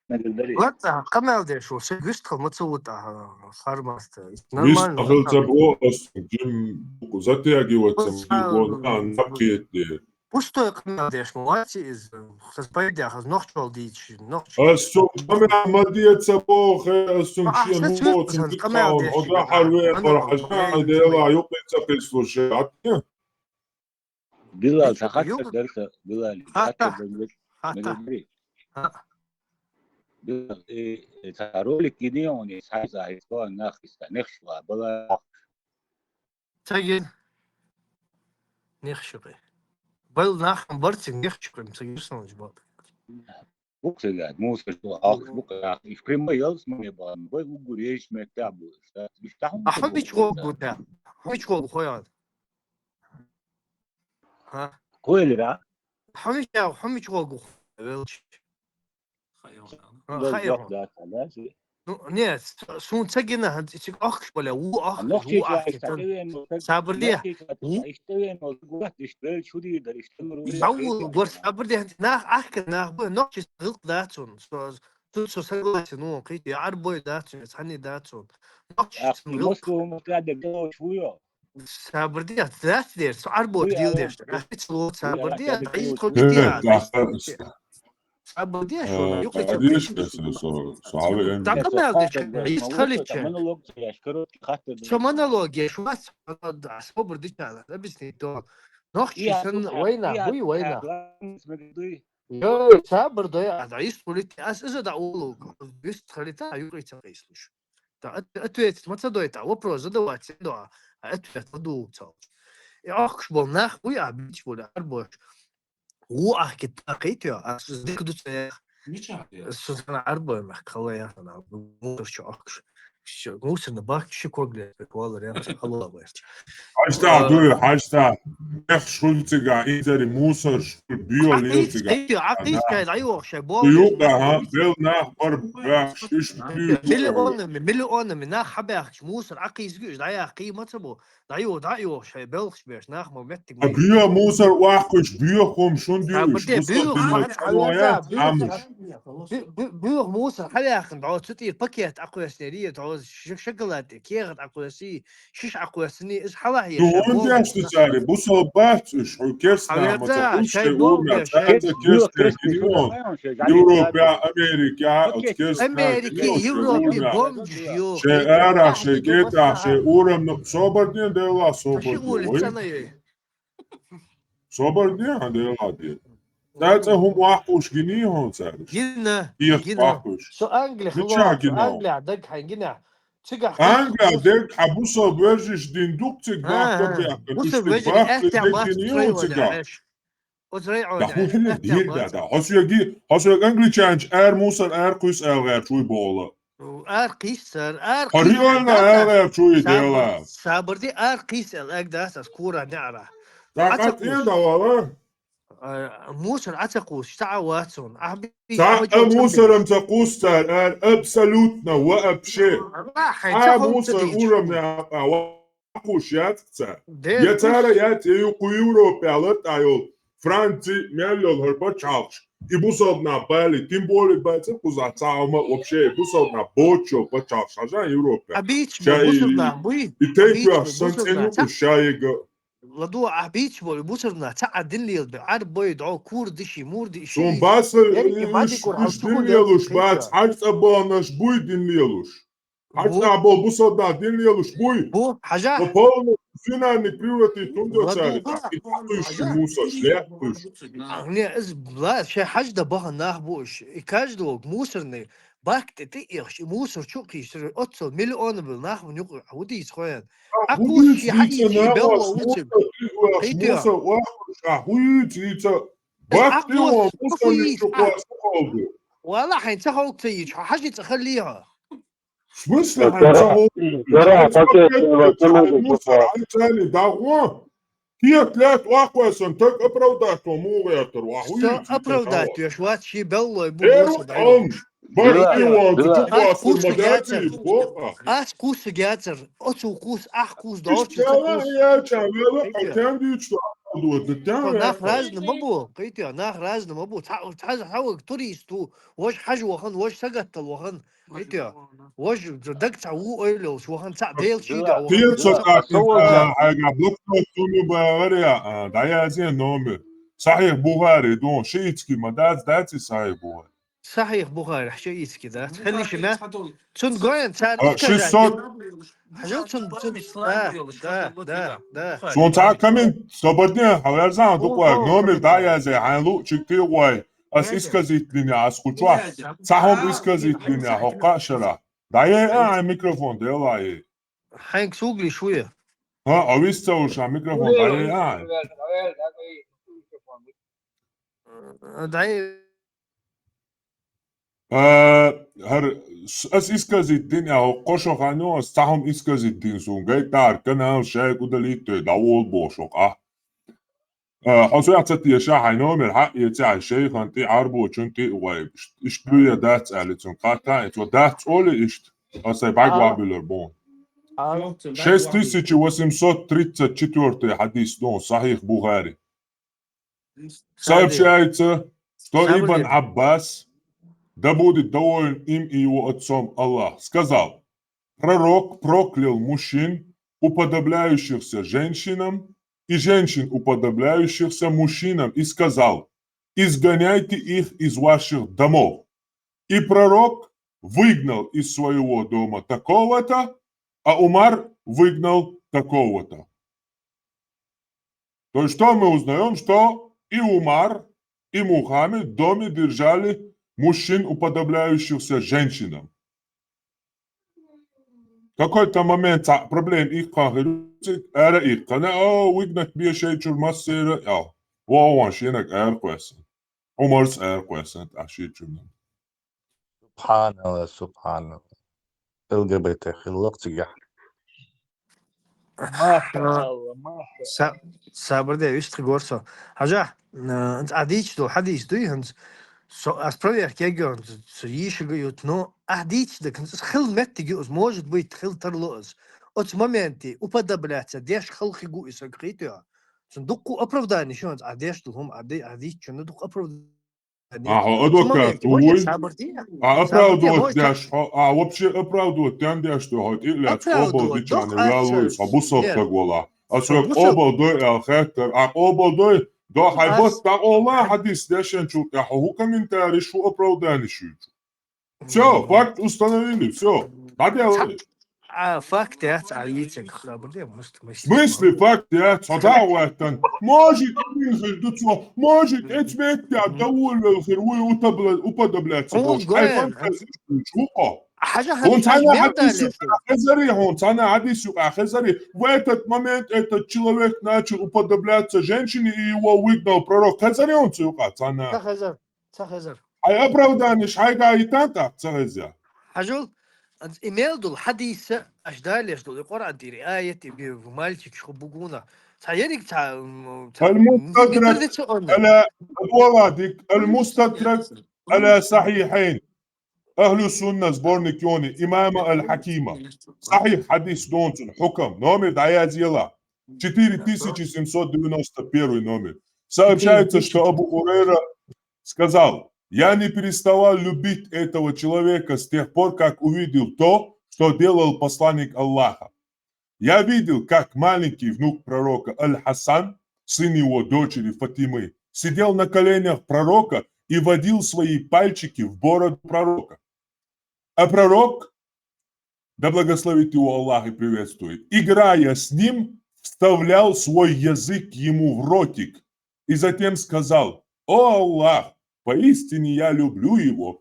Лаца, къамел деш ву, ши вистхал ма ца вута, хармаста. Нормально. Вистхал ца бо, ас, жим, затягиваться, ма, ца, ди, вон, а, на кхет де. Пустой къамел деш ма вац иза, хаза пайда, хаза нохчалла дийцаш, нохчалла. Ас цунна къамел ма деца боху, ас цунна шен хӀума боцург къамел деш. Хьо дахьар вен бара хьажа, Дела, юкъе ца кхийслуш, атта? Билал, сан хаттар дара сан, Билал, хаттар дара. Билал, э, э, сан ролик гиний хьуна, схьайза, хьайза, нах, нах, нах, Ца гина. Нех ши кхи. Бал нах ма бара цига, нех ши кхи, ца гина сан уж бал. Бу цига, муса шу ахча бу кхи, и прямой ялс ма бан, вай уггар еш меттехь бу. Ахьа мич гӀоггу те? Ахьа мич гӀоггу хой ан? Ха? Койлера? Ахьа мич, ахьа мич гӀоггу велч? Ну, нет, суна ца гина, хӀанз цига ахкаш бале, ву ахкаш, ву ахкаш. Сабар де. Ву гор сабар де, хӀанз нах ахка, нах бу, нохчи гӀилк дац он. Тут со согласен, ну, кхийти, арбой дац он, цхьанне дац он. Нохчи гӀилк. Сабар де, дац дер, со арбой дил деш. Ахкаш ло сабар де, дац. Сабар де, шуна, юкъе ца кхийсалаш. Со хьавеана. Дакъа мел деча, ист халича. Со монолог еш вац, собар дича, объяснить до. Нохчи сан вайна, буй вайна. Йо, сабар дой, а, да, ист хулит, ас иза да улуг. Ист халита, юкъе ца кхийсалаш. Да, от-, ответить ма ца дой, та, вопрос задавать ца до, а ответ ма ду цал. И ахкаш бол нах, уй, а бич бол, арбош. Ву ахкита кхийти, а су дика ду ца яха. Мичахь де? Су сан арбой мах кхала яхана, мусор чу ахкаш. Мусорна бахки ши ког ле, валар яхана, хьалла ваьрча. Хьаштаг дуй, хьаштаг. Нех шул цига, инзари мусор шул, био лил цига. Акъис, акъис, кай, дай ох, шай, бол. Юкъа, ха, бел нах бар бахш, иш био. Миллионами, миллионами нах хьабахкаш, мусор, акъис гуш, дай ах, кхий ма ца бу. ДӀайо, дӀайо, шай белхаш беш, нах ма меттиг. А ма био мусор вахкуш, био хӀума шун дуьйш, мусор дин ма ца ваят, амуш. Бу-, бу-, буьйха мусор хьаваьккхина, дӀо цу тӀера пакет Ӏакхоьссинера, дӀо ш-, шоколад тӀе кехат Ӏакхоьссий, шиш Ӏакхоьссиний, иза хьалахь еш. Ну, хӀун деш ду цари, бусал бац уьш, хьо керстна ма ца, уьш шай урна, цаца керстна гинон. Европа, Америка, оцу керстна гинон, шай урна. Шай ара, шай кӀетахь, шай урам, ну, собар ден, Делла, собар ден. Собар де, хьан Делла де. ТӀаьцӀа хӀума ваккхуш гиний хьуна цаьрга? Гина, гина. Со Англия хилла, Англия даг хьайн гина. Цигахь Англия даг хьан бусал вежиш дин дук циг бахка бехка. Бусал вежиш бахка дин гиний хьуна цигахь. Оцу районе. Да хӀун хилла дийр да, да. Хьо соьги, хьо соьги англичанча ар мусор ар кхуьйс ар гӀерташ вуй бохула. Ар кхийсар, ар кхийсар. Реально ар гӀерташ вуй Делла. Сабар де, ар кхийсар ар дац ас кура неӀара. Ца кхуьйсу. Мусор Ӏа ца кхуьйсу, ца Ӏа вац он. Ца а мусорам ца кхуьйсу цара, ар абсолютно вообще. А мусор урам неӀара. Кхуьйсу яц цара. Я цара яц, я юкъу Европе латта йолу. Франци, мел йолу хӀара пачхьалкхаш. И бусалба нах бали, тем более бацара кхузахь цхьа хӀума вообще, и бусалба нах боцуш йолу пачхьалкхаш хьажа Европе. А бийцаш бусалба нах буй? И тайпа сан цӀе юкъу шайга. Ладо, а бийцаш болу бусалба нах цхьа а дин лелабе, Ӏарбой дӀо, курдиши, мурдиши. Сун басар, уьш дин лелуш бац, хьаьж цӀа баханаш буй дин лелуш. Хьаьж нах болу бусалба нах дин лелуш буй? Бу, хьажа. По полному в свинарник превратить хӀунда цара? И кхуьйсу мусорш, лехкуьйсу. Не, из ла, шайн хьаьж дан бахана нах бу уьш. И каждого мусорный бак тӀе тӀеэхаш, и мусор чу а кхийсур, оццул миллион бел нах ван юкъа хьан ву дийца хойан. Ахьа кхуьйсу ши хьаийца, и белла ву цуьнан. Мусор вахкуш, ахьа хӀун йийца, йийца? Бак тӀе ван мусорный чу кхуьйсу хьо ду. Валлахь, хьайна ца ховлу ца йича, хьо хьажи цӀа хала лийхьа. В смысле, хьайна ца ховлу? Дара пакет, пакет, пакет, пакет. Хьайна царна дагӀо? Кхета лаьтта ваккхой сан, таг оправдать ван муха гӀертар ваха? Со оправдать веш вац, ши беллой бу. Эр вон, баш и вон, цу чу кхоссур ма дац и, бо. Ас кхуссу гецар, оцу кхус, ах кхус, дорчу ца кхус. Яьлча, вела, кхетий? Кхетам дийцу, оправдать да, тем нах разный ма бу, кхетий, нах разный ма бу. Ца, ца, ца, турист ву, вож хьажа вахан, вож сагаттал вахан. Итё, вож даг цхьа ву ойла йолуш вахан, цхьаъ Дела шийда вахан. Кхин со тӀаккха, хьайга блокнот туьма бахара, а, дӀаязъе номер. Сахьих Бухари ду, шиитский ма дац, дац и Сахьих Бухари? Сахьих Бухари, шиитский дац. Хилла ши ма. Цун гоян цара А, искажать шестьсот. Хьажал цун, цун, да, да, да, да. Цун цхьа коммент, собарде, хьаверзан, дукъа номер дӀаязъе, хьайн луъчиг тӀе вай. Ас исказитлине ас кхучохь. Цхьа хӀума исказитлине хӀокху кхаа шарахь. ДӀаяйа хьайн микрофон, делахь. Хьайнга суглиш ву я? ХӀа, а вист ца вуш, а микрофон дӀаяйа хьайн. ДӀа- А, хӀара, с-, ас исказиттина, а, кхо шо хан ю, ас цхьа хӀума исказиттина суна. Гайтар, канал, шайга удалить дой, дӀаволу бохуш ву, а. А, хьо соьца теша хьайн номер, хьаэца хьайн шайхан тӀе, Ӏарбочун тӀе, вай, иш-, иштта дуй я дац аьлла цунна. Кхатта а, цо дац олий иштта, ас сайн бӀаьрг вахьабуьллур бу. Шесть тысяч восемьсот тридцать четвёртый хьадис ду, Сахьих Бухари. Сообщается, что Ибн Аббас, да будет доволен им и его отцом Аллах, сказал: «Пророк проклял мужчин, уподобляющихся женщинам, и женщин, уподобляющихся мужчинам, и сказал: „Изгоняйте их из ваших домов“. И пророк выгнал из своего дома такого-то, а Умар выгнал такого-то». То есть что мы узнаём, что и Умар, и Мухаммед в доме держали мужчин, уподобляющихся женщинам. Какой-то момент цхьа проблема иккхина хир ю, ара иккхина, о, выгнать бе шайн чуьра массеран а, аьлла. Вон шенаг ара кхоьссина. Умарс ара кхоьссина, тӀаккха шен чуьра. Субханалла, субханалла. ЛГБТ хилла-кх цигахь. Маша Алла, маша. Са-, сабар де, вистхи гор со. Хьажахь, э, хӀинца ахь дийцаш долу хьадис дуй хӀинца? Со, ас проверка ергьа хӀинца, со йийшарг а ю, но ахь дийцаш дерг хӀинца, ас хилла меттиг ю, ас, может быть, хилла тарло ас. Оцу моменте уподобляться деш хала хир ву и саг, кхетий хьо? Цунна дуккха оправдание ю хӀинца, ахь деш долу хӀума, ахь ди-, ахь дийцачунна дуккха оправдание. А, хьо адвокат вуй? А оправдывать деш, хьо, а вообще оправдывать ден деш ду, хьо тӀе а лаьцна къобал дича ваьлла вуй, со бусалба стаг валахь. Ас хьоьга къобал дой аьлла хаьттар, а къобал дой, до хьайн бат дӀакъовла хьадис дешначул тӀаьхьа, хӀу комментарий, хӀу оправдание ю чу. Всё, факт установили, всё. ДӀаделла. А, факт яц, а, йийцинарг хабар де, муст-, муст-. В смысле факт яц? Хьо дӀа а ваьттан. Может, хир ду цо, может, эцу метте а довольна хир вуй утабла-, уподобляться. Хьуна гой, хьайн фантазия чу ву-кх. Хьажа, хьуна цхьана хьадис юкъа хезарий, хьуна цхьана хьадис юкъа хезарий. В этот момент этот человек начал уподобляться женщине, и его выгнал пророк. Хезарий хьуна цу юкъа цхьана? Ца хезар, ца хезар. Хьайн оправданиеш хьайга а йитан тӀаккха ца хеза. Хьажал, и мел долу хьадис а, аш далеш долу, и Къуръан тӀера аят, и бе-, мальчик шу бугуна. Цхьа ерриг цхьа, м, цхьа المستدرك على، Абуладик, المستدرك على الصحيحين. Ахьлу Сунна сборник йони, имама Аль-Хьакима. Сахьих хьадис ду цуьнан, хьукам, номер дӀаязъела. Четыре тысячи семьсот девяносто первый номер. Сообщается, что Абу Хурайра сказал: «Я не переставал любить этого человека с тех пор, как увидел то, что делал посланник Аллаха. Я видел, как маленький внук пророка Аль-Хасан, сын его дочери Фатимы, сидел на коленях пророка и водил свои пальчики в бороду пророка. А пророк, да благословит его Аллах и приветствует, играя с ним, вставлял свой язык ему в ротик и затем сказал: „О Аллах, поистине я люблю его“.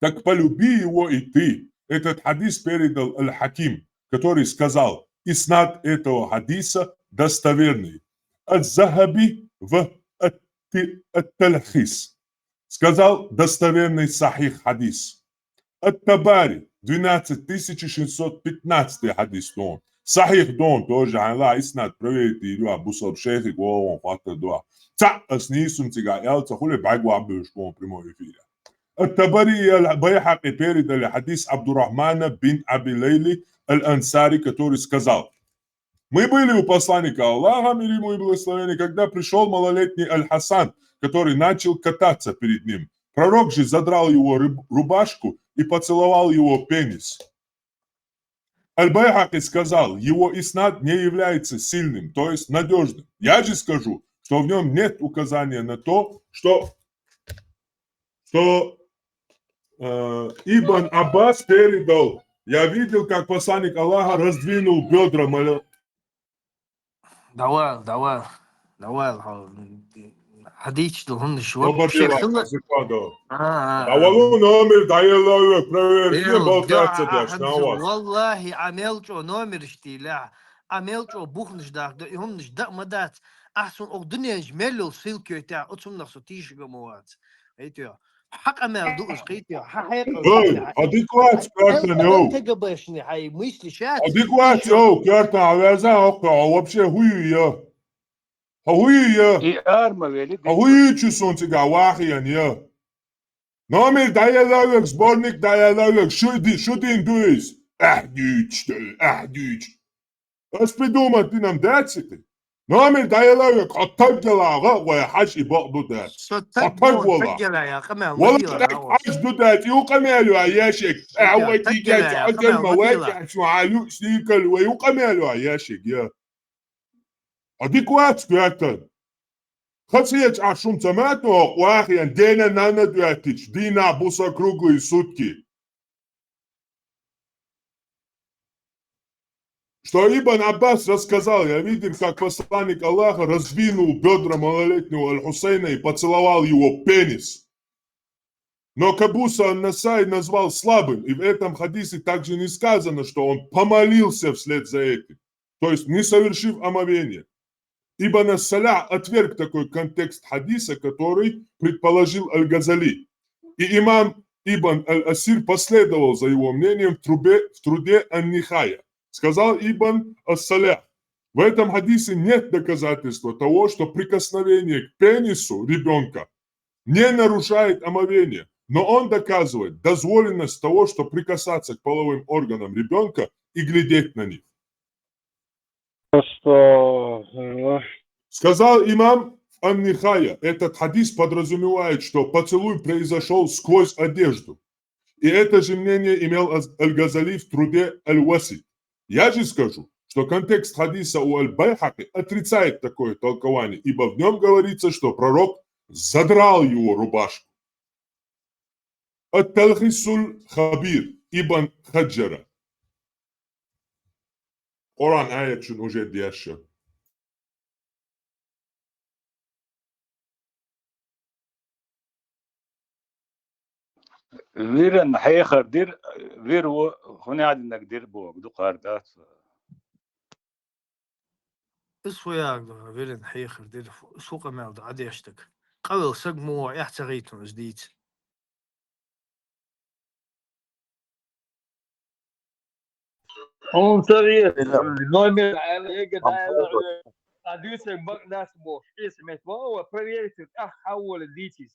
Так полюби его и ты». Этот хадис передал Аль-Хаким, который сказал: «Иснад этого хадиса достоверный». Ад-Захаби в Ат-, Ат-Тальхис. Сказал: достоверный сахих хадис. Ат-Табари, двенадцать тысяч шестьсот пятнадцатый хадис дон. Сахих дон тоже, хӀанз иснад проверить йийр ю, бусалба шайхига вон хаттар ду. Цхьа ас нийсум цига аьлча, хуле бӀаргавоалаш вон прямой эфире. Ат-Табари и аль-Байхьакъи передали хадис Абдурахмана бин Аби Лейли аль-Ансари, который сказал: Мы были у посланника Аллаха, мир ему и благословение, когда пришёл малолетний Аль-Хасан, который начал кататься перед ним. Пророк же задрал его рыб-, рубашку и поцеловал его пенис. Аль-Байхаки сказал: его иснад не является сильным, то есть надёжным. Я же скажу, что в нём нет указания на то, что, что, э, Ибн Аббас передал: «Я видел, как посланник Аллаха раздвинул бёдра мало-». Давай, давай, давай, хьо-, хьадийцача хӀунда шу Оба вообще дела, хила-, секунду. А, а, А а. Валу номер дӀаелла век, проверь, Э, не болтаться да, дашь, а, на вас. Валлахи, Ӏа мел чӀо номераш дийла, Ӏа мел чӀо бухнаш даха, да, и хӀуманаш да а ма дац. Ахьа сона ох дуненаш мел йол ссылка йойтахь, оцу хӀуманах со тийшаргма вац. Хетий хьо? Хьа къамаьл ду из, кхетий хьо? Хьа хьекъал Ой, ду, хьа адекват, Эл-, Кёртан, Эл-, йоу. Эл-, Т Г Б-шни хьай мысли шац, Адекват, йоу, Кёртан, хьо веза, хьо, хьо вообще хӀу ю я? Хьо хӀу ю я? И арма вели, Хьо хӀу ю чу сона цига вахиян я? Номер дӀаелла век, сборник дӀаелла век, шу ди-, шу дин ду из? Ахь дуьйцу, ахь дуьйцу. Ас придумать дина-м дац и ты. Номер дӀаелла век, хьо таг яла гӀа, вай хьаж и бакъ ду дац. Со Хьо таг таг вон, вола. Таг яла я, къамаьл Вала ма дийла, таг хьаж ду дац, и у къамаьл ю а яшек. Ахь Таг я, вай таг дигай яла я, цӀа къамаьл ма вай дийла. Кехь чу а ю, сникал вай у къамаьл ю а яшек, я. Адекват, Кёртан. Хацеч а шум ца мату, вахиян дена нана дуьттич, дина буса круглые сутки. Что Ибн Аббас рассказал: «Я видел, как посланник Аллаха раздвинул бёдра малолетнего Аль-Хусейна и поцеловал его пенис». Но Кабуса ан-Насаи назвал слабым, и в этом хадисе также не сказано, что он помолился вслед за этим, то есть не совершив омовение. Ибн ас-Салях отверг такой контекст хадиса, который предположил Аль-Газали. И имам Ибн Аль-Асир последовал за его мнением в трубе-, в труде Ан-Нихая. Сказал Ибн ас-Салях: «В этом хадисе нет доказательства того, что прикосновение к пенису ребёнка не нарушает омовение, но он доказывает дозволенность того, что прикасаться к половым органам ребёнка и глядеть на них». Что, э, Сказал имам Ан-Нихая: «Этот хадис подразумевает, что поцелуй произошёл сквозь одежду. И это же мнение имел Аз-, Аль-Газали в труде Аль-Васит. Я же скажу, что контекст хадиса у Аль-Байхаки отрицает такое толкование, ибо в нём говорится, что пророк задрал его рубашку». Ат-Талхисуль Хабир, Ибн Хаджара. Къуръан аяташ уже дешаш. Виран хьехар дир, вир ву, хӀунда динарг дир боху, дукхар дац. Из хӀун яхар ду, виран хьехар дир, из хӀун къамаьл ду, Ӏа дешнарг? Къавелла саг ма ву, эхь ца гӀийта хьуна из дийца. Хьуна ца веза, номер, Ӏа дуьйцург бакъ дац бохуш, кхечу метта ван, проверить, тӀаккха хьан волу дийцийта.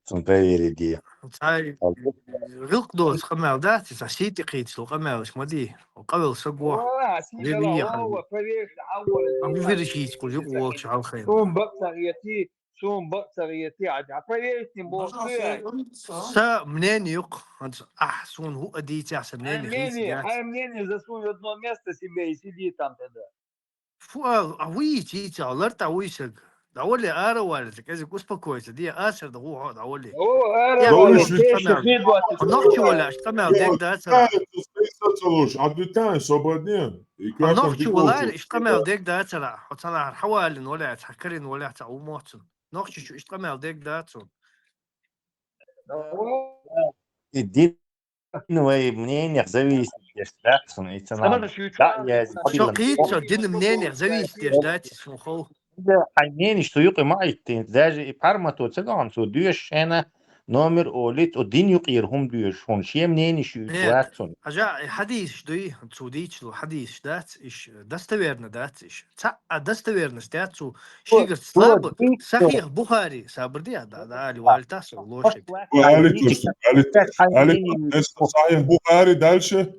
Цунна проверить де. Цхьа гӀиллакх доцу къамел дац, цхьа сий тӀе кхийцало къамелаш ма дий. Къавелла саг ву. Вера яхьа. Амма вира шийца кху юкъа волчу хьалхайна. Суна бакъ ца гӀетий, суна бакъ ца гӀетий, а, а проверить боху. Са мнение юкъа, хӀанз ахь суна хӀуъа дийцехь, сан мнение хӀинца яц. Хьайн мнение за свое одно место себе и сиди там тогда. Фу ала, а вуй, чийца, лартӀа вуй саг. ДӀавале, ара вале, кӀезиг успокойся, де, асар да гӀу хьо, дӀавале. О, ара вале, кеша хидвати. Нохчи вале, аш къамел дег дацара. Отвечаю, свободен. Нохчи вале, иш къамел дег дацара. Хьо цанахьар хьавалин вале, цхьа карин вале, цхьа умоцун. Нохчи чу иш къамел дег дацун. И дин вай мнениях зависит деш дац, и цана. Со кхийца, дин мнениях зависит деш дац, сон хов. Хьайн мненеш цу юкъе ма Ӏиттийна, даже и пхьармато ца гаьна цо доьшуш хьайна номер олийта, цо дин юкъера хӀума доьшуш, хьона шен мненеш юьйцуш вац цунна. Хьажа, и хьадисаш дуй, цо дийцаш дола хьадисаш дац, иш достоверно дац иш. Цхьа а достоверность яц цо шийгара слабо, сахьихь Бухари, сабар де, да, да, али валита со лошек. Али, али, али, сахьихь Бухари дальше.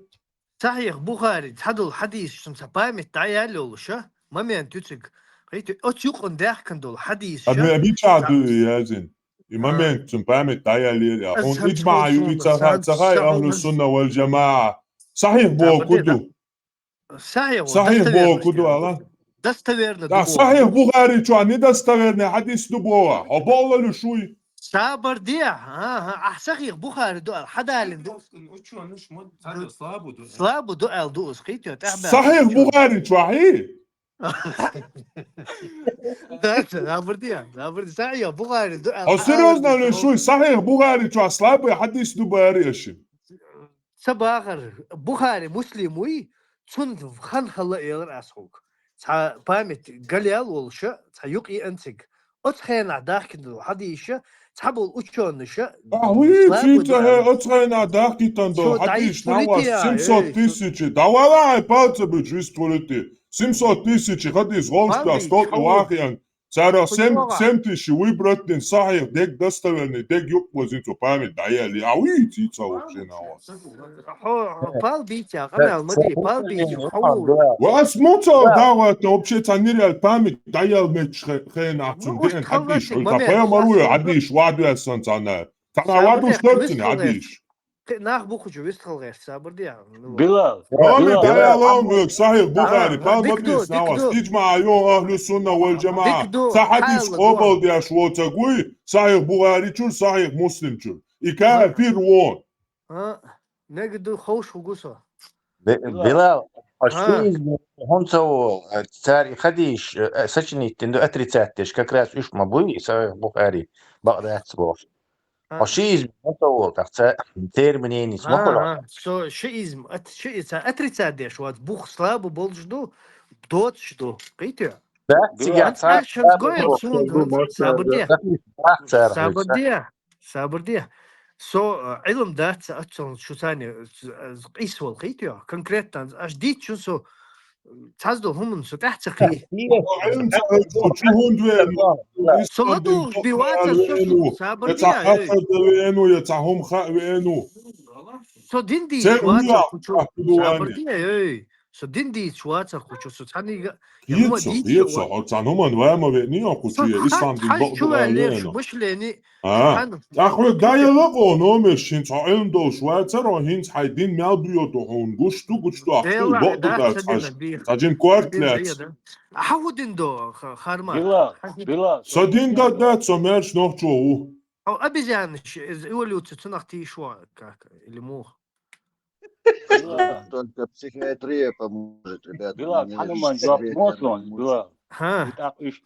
Сахьихь Бухари, цхьадола хьадисаш, цунца память дӀаяьлла йолуш, момент ю цига. Хьайти, оцу юкъана даьхкина долу хьадисаш. Ами, мичахь дуй и язйина? И момент цун память дӀаяьллера. Хьуна иджмаъ ю и ца хаа, ца хаа ахлу сунна вал джамаъа. Сахьихь боху ду. Сахьихь боху ду, ала? Достоверно ду. Сахьихь Бухари чохь недостоверный хьадис ду боху. Хьо боху луш вуй? Сабар де, ага, ахь сахьихь Бухари ду аьлла, хьадалин ду. Слабо ду аьлла ду аса, кхийти, тӀаьхьа баьлла. Сахьихь Бухари чохь и? Да, сабар де, сабар де. Сахьихь Бухари ду аьлла. Хьо серьёзно луш вуй? Сахьихь Бухари чохь слабый хьадис ду боху аша? Ца бахар, Бухари, Муслим вуй, цунна хан хала элар ас хьуга. Цхьа память галъяьлла волуша, цхьа юкъ йиъна цига. Оцу хенахь дахкина долу хьадисаша, цхьаболу учёныша. Ахьуй, цуьйца хӀе, оцу хенахь дахкийтина долу хьадисаш нахь вац семьсот тысяч. ДӀавала хьайн палца буьту вистхулити. Семьсот тысяч хьадис гӀовшка стол тӀе вахийна. Цара сем, сем тысяч выбрать дина сахьихь, дег достоверный, дег юкъ вазин цо память дӀаяьлла. А вуй, ца вахчина вац. Хьо, хьо пал бийца, къамел ма ди, пал бийца, хьо ву. Вас муцал давата, вообще цхьа нирял память дӀаяьлла меч хенахь цун деан хьадиш. Ца пхьемар вуй, хьадиш, вадвессан цхьана. Цхьана вадуш дорцин хьадиш. Кхин нах бу кхучу вистхал гӀерта сабар де. Билал. Ромин, Билал. Даял ом вуьг, сахьихь Бухари, пал ма бийца, навас. Иджмаъ ю ахлу сунна вал джамаъа. Ца хьадис къобал деш воцаг вуй, сахьихь Бухари чур, сахьихь Муслим чур. И кафир вон. А, мега ду ховш хӀу гу со. Билал, хьо шиизме хӀунца вол, цара и хьадиш, э, сочинить дина ду отрицать деш, как раз уьш ма буй, и сахьихь Бухари, бакъ дац бохуш. Хьо шиизм ма ца волу, тӀаккха ца терминенис ма хуьлу. Со шиизм, ат-, ши-, ца отрицать деш вац, бух слабо болуш ду, доцуш ду. Кхийти? Да, цига ца сабар де. Сабар де. Сабар де. Со, а, Ӏилм дац, а, цун шу цани, а, къийсавал кхийти, конкретно, аш дийцчун со, Цхьаздо хӀуманна со тӀаьхьа ца кхий. Со ладугӀуш би вацар со шу, сабар де, эй. Со дин дийцаш вацар кхучу, сабар де, эй. Со дин дийцаш вацар кхучу, со цхьанийга, я хӀума дийцаш вацар. Цхьан хӀуманна вай ма веъни кхучу, я ислам дин бакъду веъну. Мышление. А, тӀаккха хьоьга дӀаяла гӀо номер шин цхьа Ӏилма долуш вацаро, хӀинца хьайн дин мел буьйо ду хьуна гуш ду, гучу ду ахча ду, бакъ ду дац хьажа. Цхьа жим корта лаьцна. Хьан хӀу дин до, ха-, харма? Билал, Билал. Со дин дац, со маьрша нохчо ву. Хьо обезьянаш, из эволюция цунах тийшо, как, или муха? Только психиатрия поможет, ребята. Билал, цхьана хӀуманна жоп ма ло, Билал. Хьа. И тӀаккха уьш,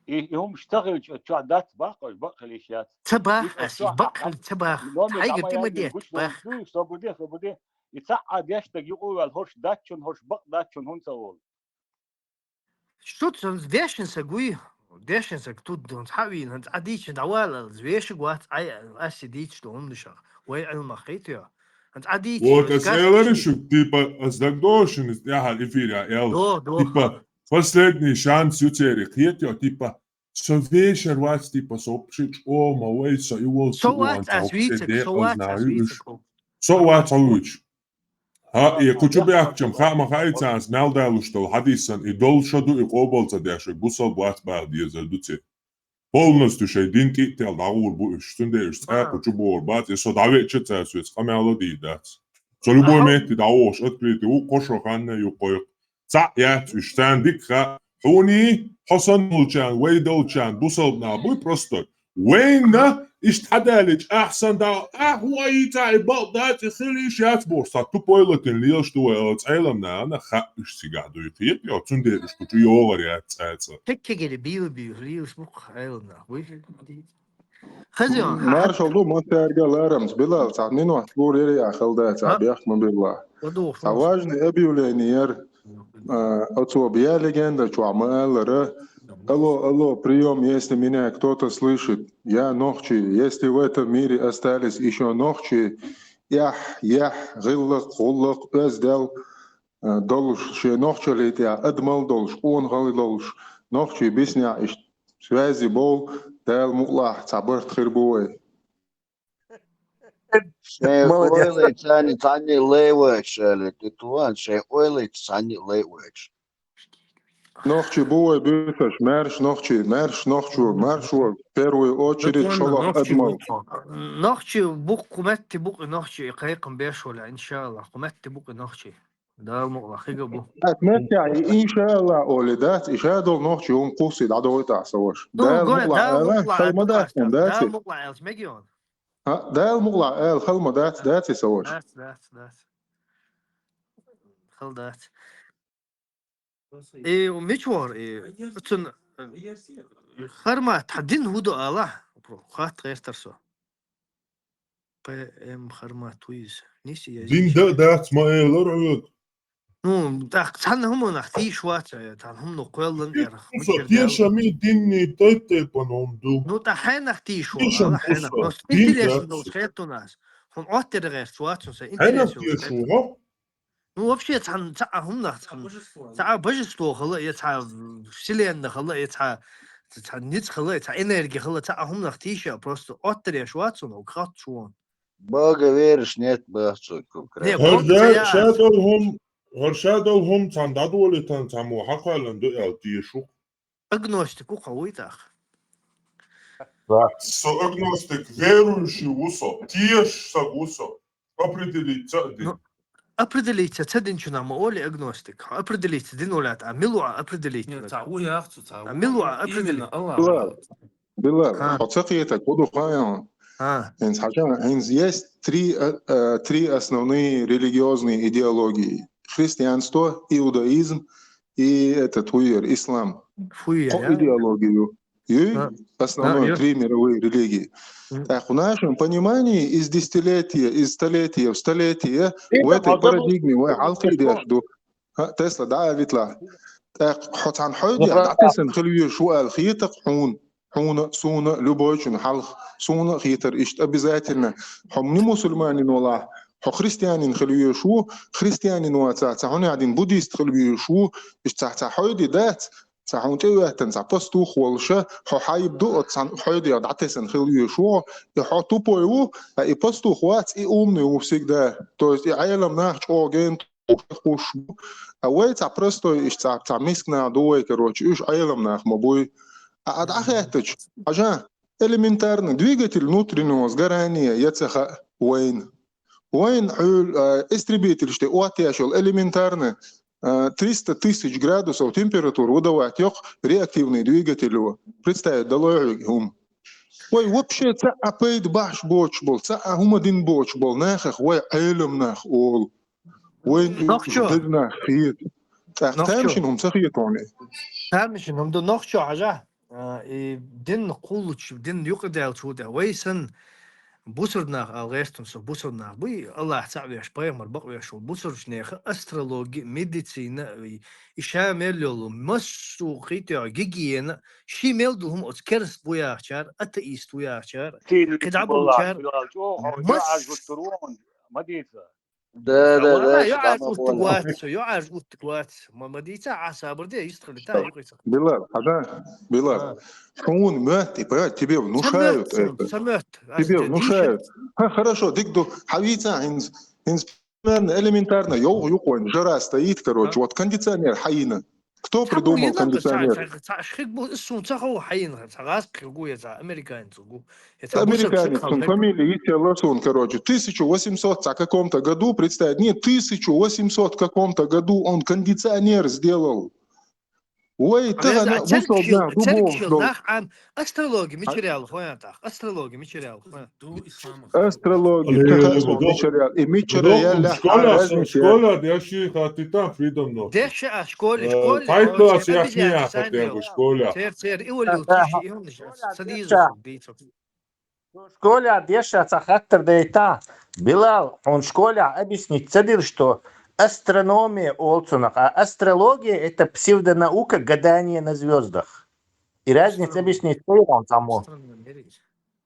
и, и хӀумаш ца хилча, чохь дац баккхаш, бакъ хила йиш яц. Ца бах ас, бакъ хила ца бах. Хьайга тӀе ма дет, бах. Собар де, собар де. И цхьа а деш даг юкъа ваьлла, хӀорш дац шуна, хӀорш бакъ дац шуна, хӀунца волу. Шу цунца дешна саг вуй, дешна саг тут дунца хьа вийна, хӀанз Ӏа дийча дӀавала, вешаг вац, Ӏай ас и дийча ду хӀуманашах, вай Ӏилмах хетайо. ХӀанз Ӏа дийча. Вот, ас элари шу, типа, ас дагдошин, тӀаьхьа эфире эл. До, до. Типа, последний шанс ю церан хетайо, типа, со вешар вац, типа, со вообще чӀогӀа ма вай, со и волчу. Со вац ас вийцаг, со вац ас вийцаг. Со вац хьо вуьйцу. ХӀаъ, и кху чу баьхкачам хаа ма хаьий царна, мел далуш долу хьадисан и долуша ду, и къобал ца деш, вай бусалба вац баха дезар ду ци. Полностью шайн дин тӀе а телла дӀагӀур бу уьш, цундела уьш цӀа кху чу бохур бац, и со дӀавеача цара соьца къамел а дийр дац. Со любой метте дӀавохуш открытый ву, кхо шо ханна а ю кхойкху. Цхьаъ яц уьш, царна дика хаьа, хьуний, хьо санна волчарна, вай долчарна, бусалба нах буй просто. Вайна иштта хьадалича, ахь сан да, ахь ву а йийца, и бакъ дац, и хила йиш яц бохуш, цхьа тупой латина лелаш ду вай, оцу Ӏеламнахана хаьа уьш цигахь дуй кхетайо, цундела уьш кху чу йогӀур яц цӀа-цӀа. Хеккигили бийла-бийла лелаш бу-кх Ӏеламнах, буй? Хазион, хьан маршалла ду, ма цаьрга ларамца, Билал, цхьа минот лур яра а хала дац, цхьа бехк ма билла. Цхьа важный объявление яра, а, оцо бен легенда чохь ма аллара, Алло, алло, приём, если меня кто-то слышит. Я нохчий. Если в этом мире остались ещё нохчий, ях, ях, гӀиллакх, гӀуллакх, оьздел, э, долуш, шен нохчаллий тӀехь адамалла долуш, къонахалла долуш, нохчий биснехь иштта связи бовла, Дала мукъалахь цхьа барт хир бу вай. Шайн ойле царна цхьанне а лай вайча, аьлла, тӀе ту ван, шайн ойле царна цхьанне а лай вайча. Нохчий бу вай буьйсаш, маьрша нохчий, маьрша нохчо, маршо, в первую очередь, шолгӀа адамалла. Нохчий бу, кху метте бу-кх и нохчий, и кхайкхам беш валахь, иншааллахӀ, кху метте бу-кх и нохчий. Дала мукъалахь, хига бу. Ат меттехь, и иншааллахӀ олий дац, и ша долу нохчий хӀума кхуссий дӀадовуьйту ахь, сан ваша. Ну, Дала мукъалахь, Дала мукъалахь, Дала мукъалахь аьлча мегий хьуна. А, Дала мукъалахь ала хала ма дац, дац и, сан ваша? Дац, дац, дац. Хала дац. И мича вара и? Цун, э, Хармат, хьан дин хӀун ду алахь? Хатта гӀертара со. П М Хармат ву иза. Ниса язйина. Дин дан а дац, ма элара хьоьга. Ну, тӀаккха цхьанна хӀуманах тийша вац, э, цхьана хӀумано кхоьллина тӀера. Тешам и динний тайп-тайпана хӀума ду. Ну, тӀаккха хьенах тийша ву, тешам ала хьенах. Ну, интересно долуш хетта хьуна ас. Хьуна Ӏоттаре гӀерташ вац хьуна сан, интересно долуш хетта хьуна. Ну, вообще, цхьана, цхьа а хӀуманах, цхьана, цхьа а божество хила, я цхьа вселенная хила, я цхьа, цхьа ницкъ хила, я цхьа энергия хила, цхьа а хӀуманах тийша, просто Ӏоттареш вац хьуна, хӀокху хатта чу вон. Бага веришь нет бац цо конкретно. Не, ХӀара конкретно ша долу хӀума, хӀара ша долу хӀума цхьана дӀадолийтан цхьаммо хьакхоьллина ду аьлла теша ву-кх. Агностик ву-кх хьо, вуй тӀаккха? Да. Со агностик, верующий ву со, тешаш саг ву со. Определиться а дина. Ну, определиться ца динчунах ма олий агностик. Хьо определиться дина ву лаьтта, а мила ву а определиться? Не, цхьа ву яхцу, цхьа ву. А мила ву а определиться? Именно Аллах. Билал, хьо ца кхетарг хӀун ду хаьий хьуна? ХӀинца хьажа, хӀинца есть три, э, э, три основные религиозные идеологии. Христианство, иудаизм и этот, хӀун яра, ислам. Кхо идеология ю. Юй, основной, три мировые религии. ТӀаккха в нашем понимании из десятилетия, из столетия в столетие в этой парадигме вай хьалкхийдеш ду. ХӀаъ, Тесла, дӀа а витлахь. ТӀаккха хьо цхьана хьойдехь дӀатесна хила везаш ву аьлла хета-кх хьуна, хьуна, суна, любойчунна хьалха, суна а хетара иштта обязательно. Хьо не мусульманин валахь, хьо христианин хила везаш ву, христианин вацахь, цхьа хьунех дина буддист хила везаш ву, иштта цхьа, цхьа хьойде дац, цхьа хьуна тӀе а веттина, цхьа пастух волуша, хьо хьайба ду, оцу цхьана хьойдехь дӀатесна хила везаш ву, и хьо тупой ву, а и пастух вац, и умный ву всегда. То есть и Ӏелам нах чӀогӀа гена кхуш бу. А вай цхьа простой, иштта цхьа, цхьа миска нах ду вай, короче, уьш Ӏелам нах ма буй. А, а дӀахаьттача, хьажа, элементарно, двигатель внутреннего сгорания я ца хаьа вайна. Вайна хьуьлла, а, истребитель тӀе оттаеш йолу элементарно, а, триста тысяч градусов температура выдавать йо-кх реактивный двигатель. Представить далой хьоьга хӀума? Вай вообще цхьа а пайда бахьаш боцуш болу, цхьа а хӀума дина боцуш болу нахах вай Ӏелам нах олу. Вайна уьш деза нах хета. ТӀаккха тамашийна хӀума ца хета хьуна? Тамашийна хӀума ду, нохчо хьажа. А, и дин кхуллучу, дин юкъадаьллачу тӀехь вай санна бусург нах ала гӀерташ со, бусург нах буй, Аллах цхьаъ веш, пайхамар бакъвеш волу бусург нехан астрологи, медицина, и, и ша мел йолу массо а хи тӀехь гигиена, ши мел долу хӀума оцу керста ву яхачара, атеист ву яхачара, кхидӀа болчара. Масс- Да, да, да, йоӀарш уттуг вац, йоӀарш уттуг вац. Ма, ма дийца, Ӏа сабар де, йистхили та, юкъе ца. Билал, хьажа, Билал, хьуна моьтту, и, понимаете, тебе внушают это. Тебе внушают. Ха, хорошо, дика ду, хьан вийца, хӀинца, хӀинца, примерно, элементарно, йовха юкъа вайн жара стоит, короче, вот кондиционер хьайна. Кто придумал кондиционер? Цхьа, цхьа, цхьа шхиг бу, ис суна ца хов хьайна, цхьа гӀазкхи гу, я цхьа американец гу, я цхьа бусалба шиг хала. Американец, цун фамилия йицъелла суна, короче. Тысяча восемьсот цхьа каком-то году, представить, нет, тысяча восемьсот каком-то году он кондиционер сделал. Вай тахана бусалба нах ду бохуш долу. Астрологи мичара яьлла хьоьна тӀаккха? Астрологи мичара яьлла хьоьна? Ду исламах. Астрологи, тахана мичара яьлла? И мичара яьлла? Школа, школа деши хатита Freedom но. Деши а школа, школа. Пайтлас яхни яхат янгу школа. Цер, цер, эволюция, и хӀуна ца дийзу, дийцу. Школа деша ца хаттар дайта. Билал, хьуна школехь объяснить ца дира, что астрономия олу цунах, а астрология — это псевдонаука гадания на звёздах. И разница объяснить, что он там. Астрономия.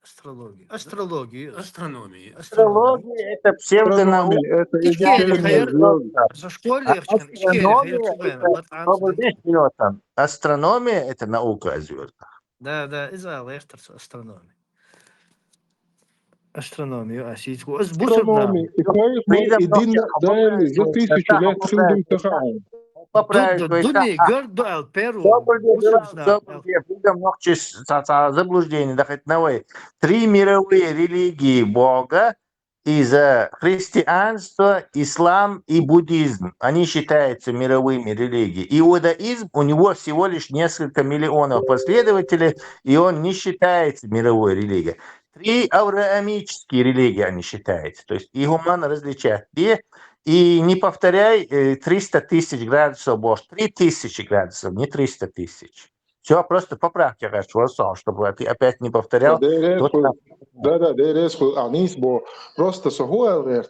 Астрология. Астрология. Астрономия. Астрология — это псевдонаука. Астрономия — это Ишкери изучение хайр. звезд. За школе ишкери хайр. Астрономия — это наука о звездах. Да, да, из алла астрономия. Астрономия, а сидку. Аз бусурна. Астрономия. И хайр, Придам и дин нахуй, дали, за нахуй, тысячу лет нахуй, хилдуй таха. Поправить Ду- кое-что. Дуни А, гор дуал перу. Добрый день, Бусурна. добрый день. Придам нахуй, ца- ца- заблуждение, да хоть новое. Три мировые религии Бога из-за христианство, ислам и буддизм. Они считаются мировыми религиями. Иудаизм, у него всего лишь несколько миллионов последователей, и он не считается мировой религией. Три авраамические религии они считаются. То есть их уман различать. И, и не повторяй э, триста тысяч градусов Бог. Три тысячи градусов, не триста тысяч. Все, просто поправьте, короче, вот сам, чтобы ты опять не повторял. Дерес Вот ху- так. Да, да, дерес ху- анис бо. Просто сохуэлрер.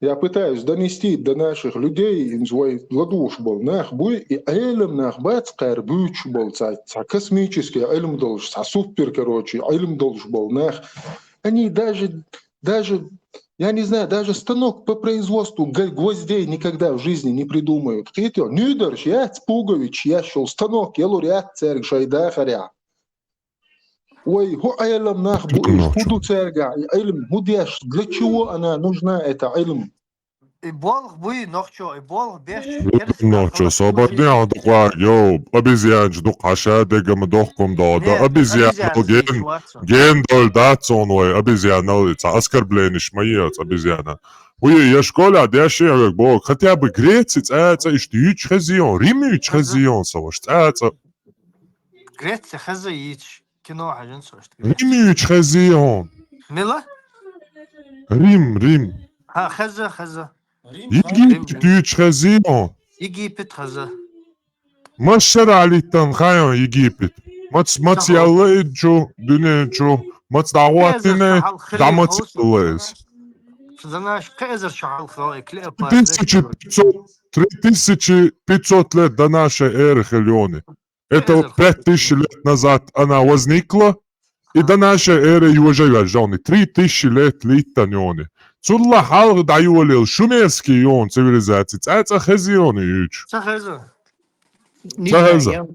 Я пытаюсь донести до наших людей, им свой ладуш бол нах буй, и айлем нах бац кар буч бол, ца, ца космический айлем долш, ца супер, короче, айлем долш бол нах. Они даже, даже, я не знаю, даже станок по производству г- гвоздей никогда в жизни не придумают. Хитё, нюдерш, я Пугович, я шел станок, я лауреат церг шайда харя. Ой, ху айлем нах бу Ну, иш, чё? худу церга, айлем, худеш, для чего она нужна, эта айлем? И болх буй нохчо, и болх беш. Ну, чё, сободня дуква, йо, обезьянч дук хаша дегам дохком да, да, обезьян, ген, ген доль дацон вай, обезьян, ца оскорблениш ма ец обезьяна. Хуй, я школа, да я шег бо, хотя бы греци, ца, ца, ишт юч хазион, рим юч хазион, саваш, ца, ца. Греция хаза йич, кино хажан сошт. Рим юч хазион. Мила? Рим, Рим. Ха, хаза, хаза. Египет юч хазион. Египет хаза. Машар алитан хайон Египет. Мац, мац ялла иджу, дунечу. Мац дагуатине, дамац лэс. Занаш кезер шахал хал, Клеопатра. Три тысячи пятьсот, три тысячи пятьсот лет до нашей эры хелионы. Это пять тысяч лет назад она возникла, и до нашей эры его живет, жёны. Три тысячи лет литтан ёны. Цулла халгы даювалил шумерский ён цивилизация. Ца, ца хазион юч. Ца хаза. Ца хаза.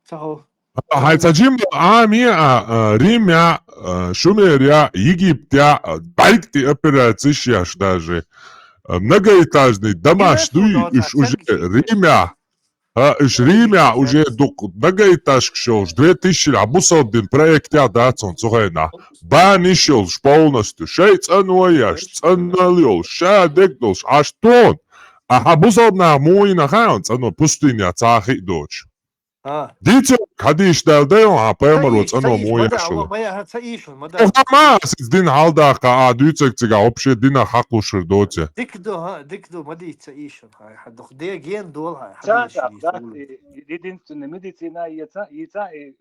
Ца хо. Хай ца джим, а, ми, а, а, Рим я, а, Шумер я, Египет я, а, байкти операциш яш даже. А, многоэтажный домаш дуй, иш уже Рим я. А, иш Рим я уже дук многоэтажка шолш, две тысячи, а бусалдин проект я дацон, цухайна. Баниш шолш полностью. Шей цан ваяш, цан нал ёлш, ша дег долш, аш тон. А ха бусалдна муина хаон, цан пустыня цахи доч. А. Дицо, хадиш дал дайон, а паймар вот цано муя шулу. Охама, сиз дин халдаха, а дуйцек цига вообще дина хаклушир доце. Дик до, ха, дик до, мадица ишун, хай, ха, дох де ген дол, хай, Ца, ха, да, единственная медицина, яца, яца, и, э,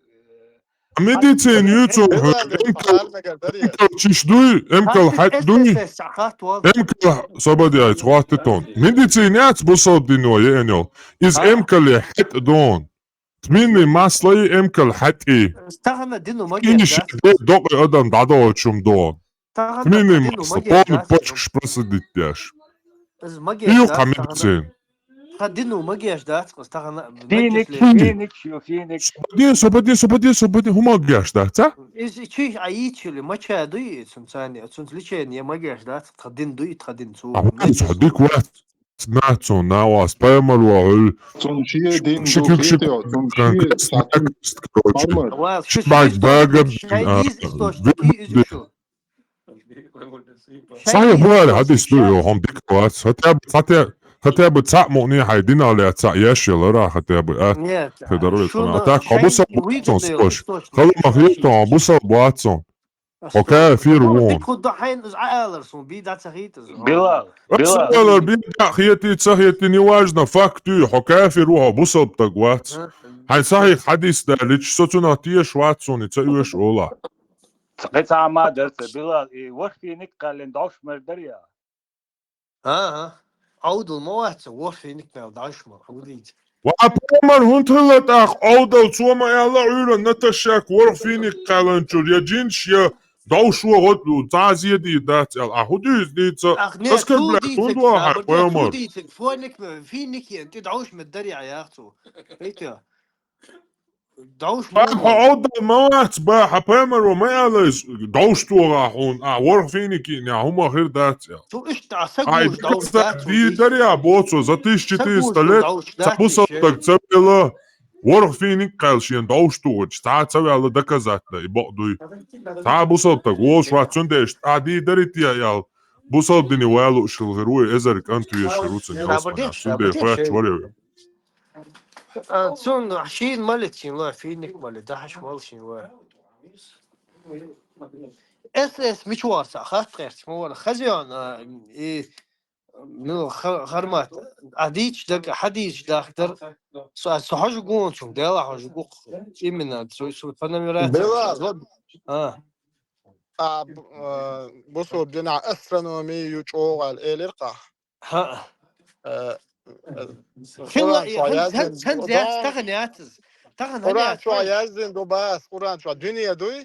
Медицин юцун, эмкал, эмкал чиш дуй, эмкал хат дуй, эмкал сободяйц, хватит он. Медицин яц бусалдино, енел. Из эмкал хат дон. Тминный масло и эмкал хат и. Стахана дину Иниш магеш, де док адам дадо чум дон. Стахана Тминный дину масло, магеш, полный да, почкаш просадить яш. Из магеш, Иу да, ка медицин. Ха дину магеш, да, стахана. Финик, Финик. Финик, шу, Финик. Сободи, сободи, сободи, сободи, хумагеш, да, ца? Из чи аичили, мача дуй, цун цани, цун лечение магеш, да, ха дин дуй, ха дин цу. А вот это дик вот. Нацун на вас, поймал вахыл. Цун шие дин Шикюк, духит, шикюк, цун кан-, шие кан-, сатин короче. армар. Ва, Шибак бага, а, шайдиз источник, вирди. И изучу. Сая буали хадис дуй, хом дик вот. Хотя бы, хотя, хотя бы цак муни хай динали цак яшила, хотя бы, а. Нет. Федорович, Шуна а так, хобуса шайдиз буатсон, источник. слышь. Хала махьютон, буса буатсон. Окей, эфир вон. Куда хайн из аалар сун, би да цахит из. Билал, Билал. Сала би да хияти, цахияти, неважно, факт ю, хо кафир вон, буса так вац. Хай сахих хадис да, лич соцуна тиеш ватсон, и ца юеш ола. Цхе ца ма дерца, Билал, и варх Финик кален дош мер дарья. Ага. Аудул ма ваца, варх Финик мел даш ма, аудить. Ва пайхамар хӀунда хилла тӀаккха Ӏовдал, цо ма аьлла Ӏуьйра Наташек ворхӀ финик кхаьлланчуьра, я жинаш, я довш вогӀу, цхьа а зе дийр дац аьлла. А хӀун дуьйцу дийца? Ах, не, оскорблять хӀунда ваха хьай пайхамар? Финик, финик, тӀе довш ма дарья яхцу. Хьо Ӏовдал ма вац баха, хьай пайхамаро ма аьлла иза, довш тогӀа хьуна, а ворхӀ финик йиъна хӀума хир дац аьлла. Цу иштта а сагуш довш дац, дийр дарья боцо, за тысяча четыреста лет цхьа бусалба стаг ца велла, ворхӀ финик кхаьлла шена довш тухуча, цхьа а ца ваьлла доказать да, и бакъ дуй. Цхьа а бусалба стаг волуш вац, цундела иштта а дийр дарий те аьлла, бусалба дине валуш хилла хир ву, эзар кӀант везаш хир ву цуьнан ялсамане, цундела хоьттуш вара вай. А, цунна шийна ма ле, шийна ло, финик ма ле, дахьаш ма ле шийна ло. С С мича вацахь, хатта гӀерташ ма вара. Хазион, а, и, ну, ха-, хармат, а дийцаш дага, хьадийцаш дахдар, со, со хьожа гуна цунга, Дела хьожа гу-кх, именно, со, со по номерации. Бела, вот. А. А, б-, а, бусалба динахь астрономия ю чӀогӀа аьлла элира-кх ахь. ХӀаъ. Э, э, хилла, Къуръан чохь хӀан-, яздина хӀан-, хӀан-, ду, яц, тахана яц из. Тахана хӀан Къуръан яц, чохь вай яздина ду, бац, Къуръан чохь дуьне дуй,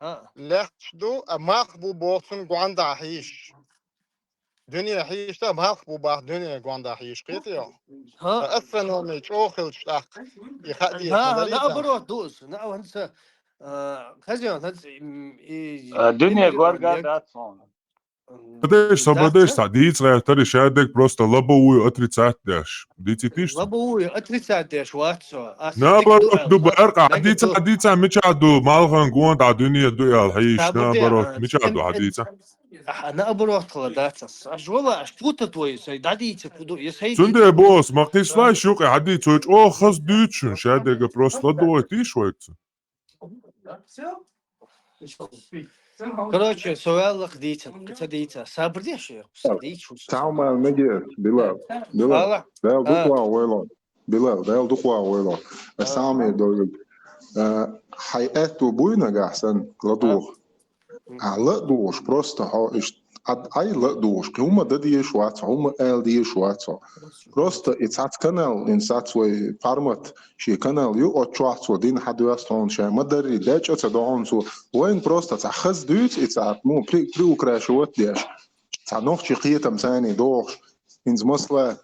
хӀаъ, лаьтташ ду, а малх бу боху цунна гондахьа хьийзаш. Дуьне хьийзаш, а малх бу боху дуьне гондахьа хьийзаш, кхетий хьо? ХӀаъ. А астрономия чӀогӀа хилча тӀаккха, и хаа дезаш хӀаъ, хӀаъ, наоборот ду иза. На, хӀанца, а, хазион, хӀанца, м, и, а, дуьне горга дац хьуна. Бадеш, ца бадеш, цхьа дийца гӀертара, шадерг просто лобовую отрицать деш. Дийцитий шу? Лобовую отрицать деш вац со. Наоборот ду, баркъа, хьадийца, хьадийца, мичахь ду, малхан гонда дуьне ду аьлла хьийзаш, наоборот, мичахь ду, хьадийца? Наоборот хила дац ас. Аш вала, аш путать вай, сай дӀадийца ку ду, я сай. Цундела боху, ма кхийсалаш юкъе, хьадийца, вай чӀогӀа хаза дуьйцу шуна, шадерга просто ладогӀийтий шу вайга цу. Короче, со ваьлла-кх дийца, ца дийца. Сабр де шуьга, ца дийца шуьга. Цхьа хӀума аьлла мегар, Билал. Билал, Дала дукха ван вайло. Билал, Дала дукха ван вайло. Ас цхьа хӀума эр долу. Э, хьайн аьтто буй нагахь санна, ладугӀу. А, ладугӀуш, просто хьо иштта Ӏад-, Ӏай ладугӀуш, кхин хӀума дан дезаш вац хьо, хӀума ала дезаш вац хьо. Просто и цхьацца канал, и цхьацца вай Пармат шен канал ю, оцу чохь цо дина хьан доьзна хьуна, шайн ма-дарри дечӀа а ца до хьуна цо. Вайна просто цхьа хаза дуьйцу и цхьа, ну, при-, приукрашивать деш. Цхьа нохчийн кхетам царний дохуш, хӀинца масала,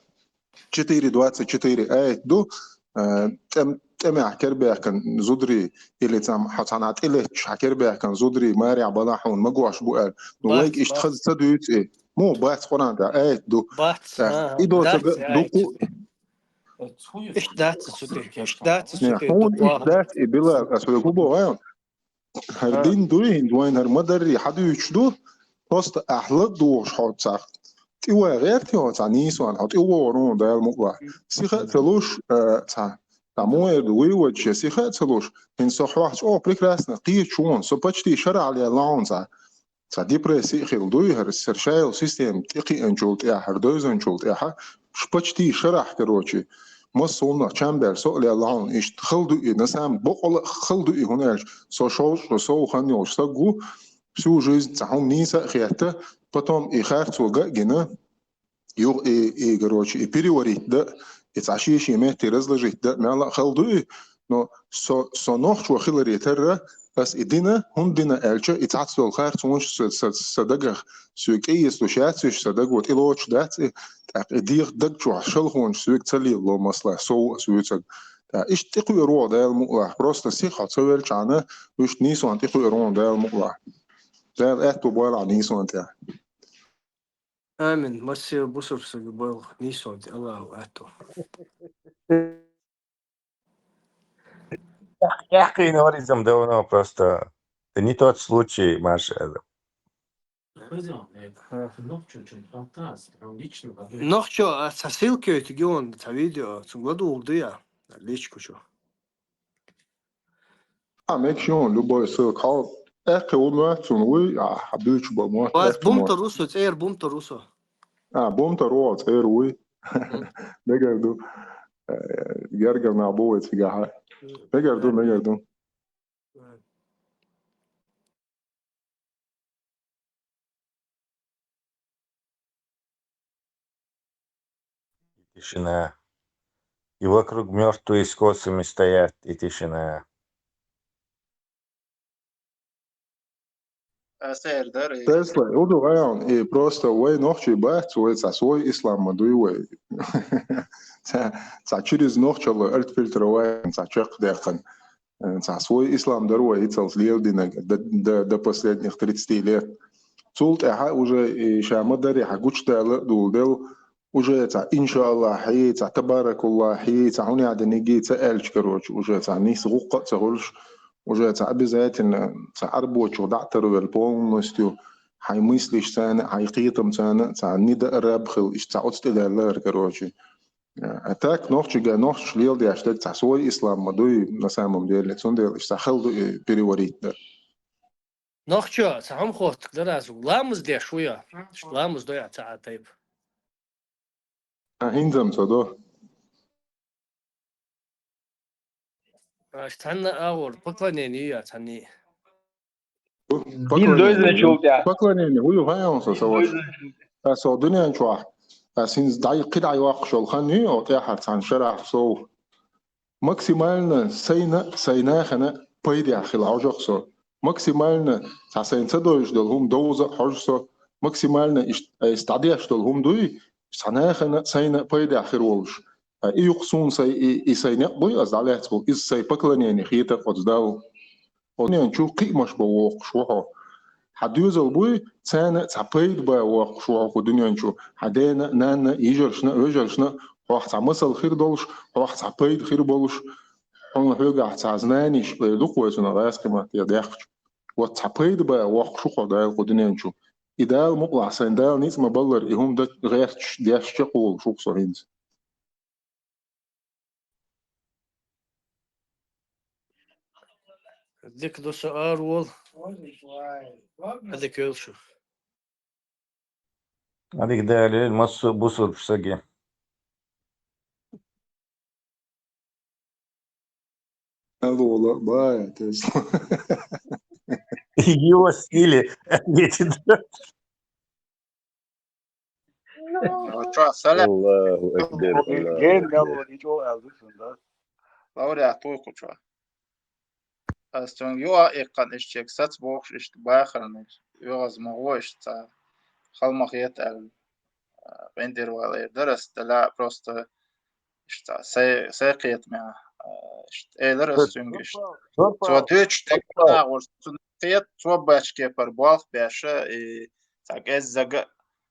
четыре двадцать четыре аят ду, э, тӀем-, тӀемехь кербехкан зударий, или цхьана, хьо цхьана тӀелетташ хьан кербехкан зударий марехь бала хьуна магош бу аьлла. Ну, вайга иштта хаза ца дуьйцу и. Муха бац Къуръан тӀехь аят ду? Бац, и доцург дукха. Иштта дац цу тӀе, иштта дац цу тӀе. Хьуна иштта дац и, Билал, ас вайга хӀун боху? ХӀара дин дуй, хӀинца вайна хӀара ма-дарри хьан дуьйцуш ду, просто ахь ладугӀуш хьо цхьа тӀе ван гӀерта хьо цхьа нийсонна, хьо тӀе вогӀур ву Дала мукъалахь. Сиха а ца луш, э, цхьа, цхьа муха эр ду, вывод шен сиха а ца луш, хӀинца со хьох чӀогӀа прекрасно кхеташ ву хьуна, со почти шарахь лелла хьуна цхьа. Цхьа депресси а хилла дуй, хӀара, хӀара шайолу система тӀекхиъначул тӀаьхьа, хӀара девзанчул тӀаьхьа, ш-, почти шарахь, короче, массо а хӀуманах чам баьлла со а лелла хьуна, иштта хала ду и, на самом деле, бакъала а хала ду и, хӀунда аьлча со шовзткъа шо сов хан йолуш стаг ву, всю жизнь цхьа хӀума нийса а хетта, потом и харцо ган а гина, юха и, и, короче, и переварить дан, и цхьа шен-шен метте разложить дан, мелла а хала ду и, но со, со нохчо хиларе тарра, ас и дина, хӀунда дина аьлча, и цхьацца долу харцонаш сан, сан, сан дагах соьга тӀеэцалуш яц уьш, сан даго тӀелоцуш дац и, тӀаккха и дегӀан даг чохь шалхонаш соьга ца лелало, масала, сов а, вуьйцург. ТӀаккха иштта тӀекхуьур ву хьо Дала мукъалахь, просто сиха хьо ца велчахьана, уьш нийсонна тӀекхуьур ву хьо Дала мукъалахь. Дала аьтто бойла хьан нийсонна тӀехь. Амин. Массо а бусалба стага бойла нийсонна тӀе Аллахо аьтто. Яхкийна варизам давно просто. Это не тот случай, Маша. Нохчо, а, цхьа ссылка йойтуш ю вайна, цхьа видео, цунга ладугӀур ду я, личку чу. А, мегаш ю, любой ссылка. Хьо аьккхи ву моьтту цунна вуй, а, хьан буьйцуш бан моьтту. Вайца бумтар ву со, цӀера бумтар ву со. А, бумтар ву, цӀера вуй. Мгм. Мегар ду. Э, гергара нах бу вай цигахь. Мгм. Мегар ду, мегар ду. Мгм. Тишина. И вокруг мёртвые с косами стоят, и тишина. Ас эр дара. Тесла, уду гӀайон, и просто вай нохчий бац, вай цхьа свой ислам ма дуй вай. Цхьа, цхьа через нохчалла артфильтровать, цхьа чекхдеххан. Цхьа свой ислам дар вай, ицалс лел динаг, до, до, до последних тридцати лет. Цул тӀаьхьа уже и ша ма дари хьа гучдала дулдел, уже цхьа иншааллахьи, цхьа табаракуллахьи, цхьа хӀуня дениги ца аьлча, короче, уже цхьа нийса гӀуккха а ца хуьлуш, уже цхьа обязательно цхьа арбочух дӀа а тарвел полностью, хьай мыслишца а, хьай кхетамца а, цхьа нида араб хила, иштта цхьа оцу тӀе даьллар, короче. А так, нохчига нохчаш леладеш дерг цхьа свой ислам ма дуй, на самом деле, цундела иштта цхьа хала ду и переварить дар. Нохчо, цхьа хӀума хоттуг дара аз, ламаз деш ву я? Ламаз дой а ца а тайпа. А хӀинзам ца до. Аш цхьанна агӀор поклонение я цхьанни. Дин дойзначул тя. Поклонение, уй, гӀайон со, со вот. А со дуьнен чохь. А синз дай, кхидӀа йоккхуш йолу хан ю, о тӀехьар цхьана шарахь сов. Максимально сайна, сайнахана пайдехь хила хьожах со. Максимально цхьа сайн ца дойуш долу хӀума довза а хьожу со. Максимально иш айса дӀадеш долу хӀума дуй, цхьа нахана сайна пайдехь хир волуш. А и юкъ суна сай, и, и сайн некъ буй, ас дӀалаьцна болу, иза сайн поклонение хетар оцу Далла. Хьо дуьнен чу кхиамаш бан воккхуш ву хьо. Хьан доьзал буй, царна цхьа пайда бан воккхуш ву хьо кху дуьнен чу. Хьан дена а, нанна а, йижаршна а, вежаршна а, хьох цхьа масал хир долуш, хьох цхьа пайда хир болуш, хьуна хьоьгахь цхьа знаниш, эр ду-кх вай цунах гӀаскхи маттахь даьккхича. Вот цхьа пайда бан воккхуш ву хьо Дала кху дуьнен чу. И Дала мукъалахь сайн Дала ницкъ ма-баллара, и хӀума дан гӀерташ, деш чекхволуш ву-кх со хӀинца. Дика ду со ара волу. Дика йолу шу. Дика далийла массо а бусулба стаге. Алло, бая, Тесла. Его стиле ответит. Чо, салам. Аллаху акбар. Ген мел вон ичо аьлла ду шун, да? Лауреат вуй кху чо. Ас цунга юа иккхана иштта чек сац бохуш, иштта бахарна, югӀаз ма гӀо иштта ца. Хала ма хета аьлла. Вендир вала эр дара ас, дала просто иштта сай, сай кхетамехь, иштта элира ас цуьнга иштта. Цо дуьйцуш дерг нагӀуш, цунна кхета, цо баьчу кепара болх беша, и цхьа кӀеззига а,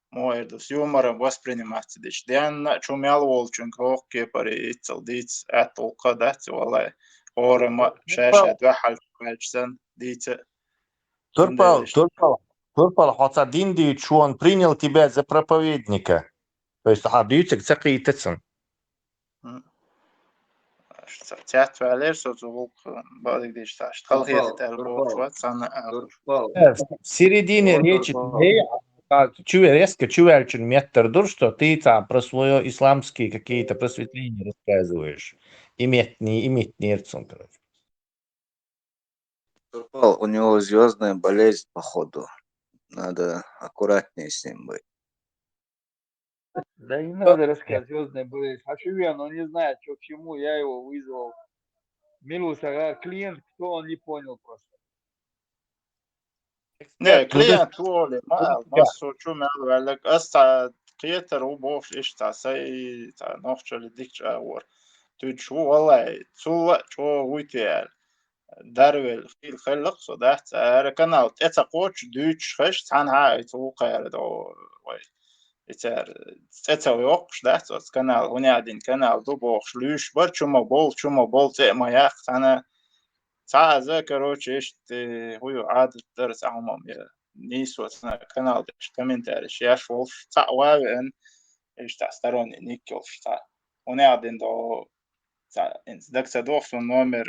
мо эр ду, с юмором воспринимать ца дича. Денна а чу мел волчуьнга хӀокху кепара иццал дийца аьтта гӀуллакх дац, валлай. ХӀораммо а ша-ша дуьхьал чу кхаьчча санна дийца а. Турпал, Турпал, Турпал, хьо цхьа дин дуьйцуш вон принял тебя за проповедника. То есть хьан дуьйцург ца кхийтта цунна. М. Аш ца-, цец ваьллера со цу гӀуллакх бадиг дийш ца, аш халхета тӀера бохуш вац, санна а. Турпал. Э, в середине Вот речи Турпал. твоей, а, чу-, резко чу ваьллачун меттар дур, что ты цхьа про своё исламские какие-то просветления рассказываешь. И меттни, и меттнер цунна, короче. Турпал, у него звездная болезнь, походу. Надо аккуратнее с ним быть. Да не надо рассказывать, звездная болезнь. Хашивен, он не знает, что к чему, я его вызвал. Милу Сагар, клиент, кто, он не понял просто. Не, клиент ву олий, ма аьлла, массо чу мел ваьлларг. Ас цхьа кхетар ву бохуш, иштта цхьа сай, цхьа нохчалли дикачу агӀор туьдуш ву, валлай, цул а чӀогӀа вуй те аьлла. Дарвелла хила хилла-кх со, дац, ара канал тӀе ца кхочуш, дуьйцуш хезаш, цхьанхьа а айца ву кхаьра до вай. И цара цӀе ца йоккхуш, дац, оцу канал, хӀунехдина канал ду бохуш, луьйш бара, чу ма болу, чу ма болу, цӀе а ма яккха, цхьана Цхьа аза, короче, иштта, хӀу ю, Ӏадат дара цхьа хӀума, я нийсо цхьана канал деш, комментариш еш волуш, цхьаъ ван а веана, иштта сторонний ник йолуш цхьа. ХӀунехдина до цхьа, хӀинца дага ца доху суна номер,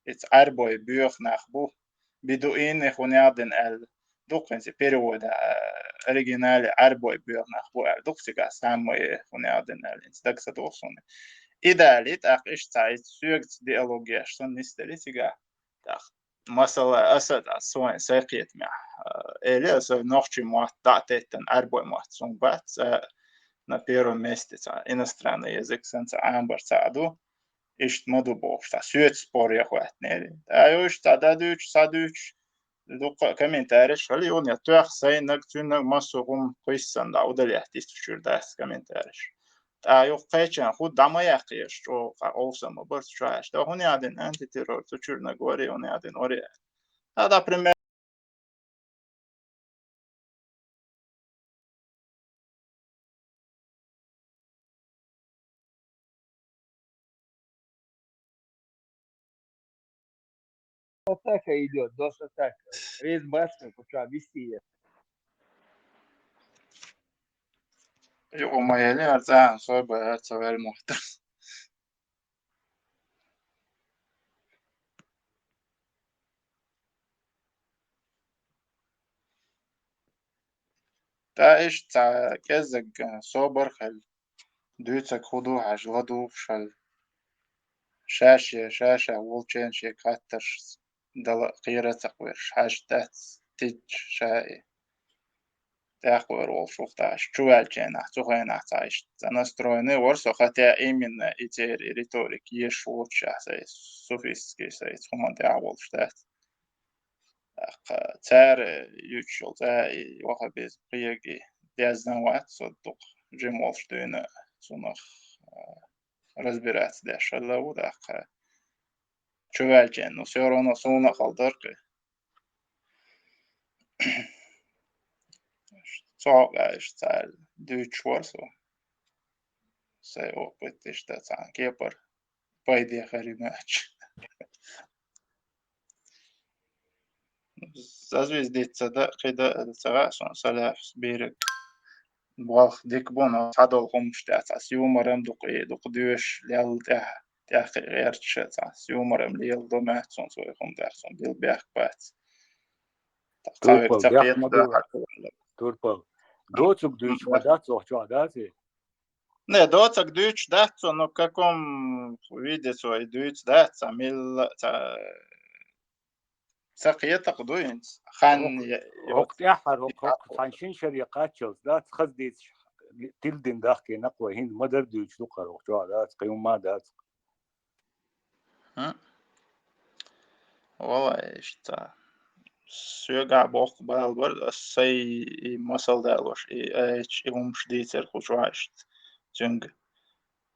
иза Ӏаьрбой боьха нах бу, бедуины хӀунехдина аьлла, дукха хӀинца перевода, а, оригинале Ӏаьрбой боьха нах бу аьлла, дукха цигахь самые хӀунехдина аьлла, хӀинца дага ца доху суна. И далий, тӀаккха иштта цхьа иза соьга диалог еш санна нисделий цигахь. ТӀаккха, масала, аса, тӀаккха, суна сайн кхетамехь, а, эли аса нохчий мотт дӀа а теттина, Ӏаьрбой мотт суна бац, а, на первом месте цхьа иностранный язык санна цхьа Ӏамбар цхьа а ду. Иштта ма ду бохуш, цхьа соьца спор яхӀоттинера. ТӀаккха уьш цхьа дӀадуьйцуш, схьадуьйцуш, дуккха а комментареш хила юна, я тоьхна сайнаг, цуьннаг массо а хӀума кхиссана дӀа удалять йиста чуьра дац комментареш. ТӀаккха юха кхечан хӀу дӀа ма яккхийша, чӀогӀа къовса ма бара цу чохь аьлча. ТӀаккха хӀун яхь дина антитеррор, цу чуьра наг варе, хӀун яхь дина варе аьлла. ТӀаккха, например, Атака идёт, дос атака. Рез басна, куча висия. Юкъа ма яли, арцан сой бай, арца ваьл мохтар. ТӀаккха иштта цхьа кӀеззиг, а, собар хила, дуьйцург хӀун ду хьажа, ладугӀуш хила. Ша-ше, ша-ша волчеран шега хаттарш дала кхера а ца кхоьруш, хьажа дац тидча ша и. ТӀаккха вара волуш ву-кх тӀаккха, чуваьллачу хенахь, цу хенахь цхьа иштта цхьа настроенный вара со, хотя именно и церан и риторика езаш воцуш, ахь сайн суфистский сайн хӀуманна тӀехь а волуш дац. ТӀаккха цара юьйцуш йолу цӀа и ваххабизм кхига и дезна вац, со дукха жима волуш дуьйна цунах, а, разбираться деш хилла ву, тӀаккха чуваьллачу хенахь, ну, всё равно суна а хала дара-кх. Цхьа а иштта цара дуьйцуш вара со. Сайн опыт иштта цхьана кепара пайде хир ю моьттуш. Зазвездиться дан, кхин дан ца хаьа суна, салафас бийриг болх дика бу, но цхьадолу хӀуманаш тӀехь цхьа юморам дукха, и дукха доьшуш, лелла тӀехь, тӀехь кхин гӀерташ цхьа юморам леладо моьтту суна, цу хӀуманна тӀехь суна дила бехк бац. Цхьа верг Турпал, ца бехк кхета ма ду, хьан. Турпал. Доцург дуьйцуш ма дац, охьа чохь дац и? Не, доцург дуьйцуш дац цо, но в каком виде цо и дуьйцуш дац, цхьа милла, цхьа ца кхета-кх ду хӀинца. Хан хӀокху, я-, хӀокху тӀаьххьара, хӀокху, хӀокху цхьана шина шаре кхаччалц дац, хаза дийцаш, тиладина дахкийна-кх вай, хӀинца ма-дарра дуьйцуш ду-кх хӀара, охьа чохь дац, кхин хӀумма а дац. ХӀун? Валлай, иштта. Соьгахь боккха бала бара, ас сайн и масал далош, и аяташ, и хӀуманаш дийцар кху чохь иштта. Цуьнга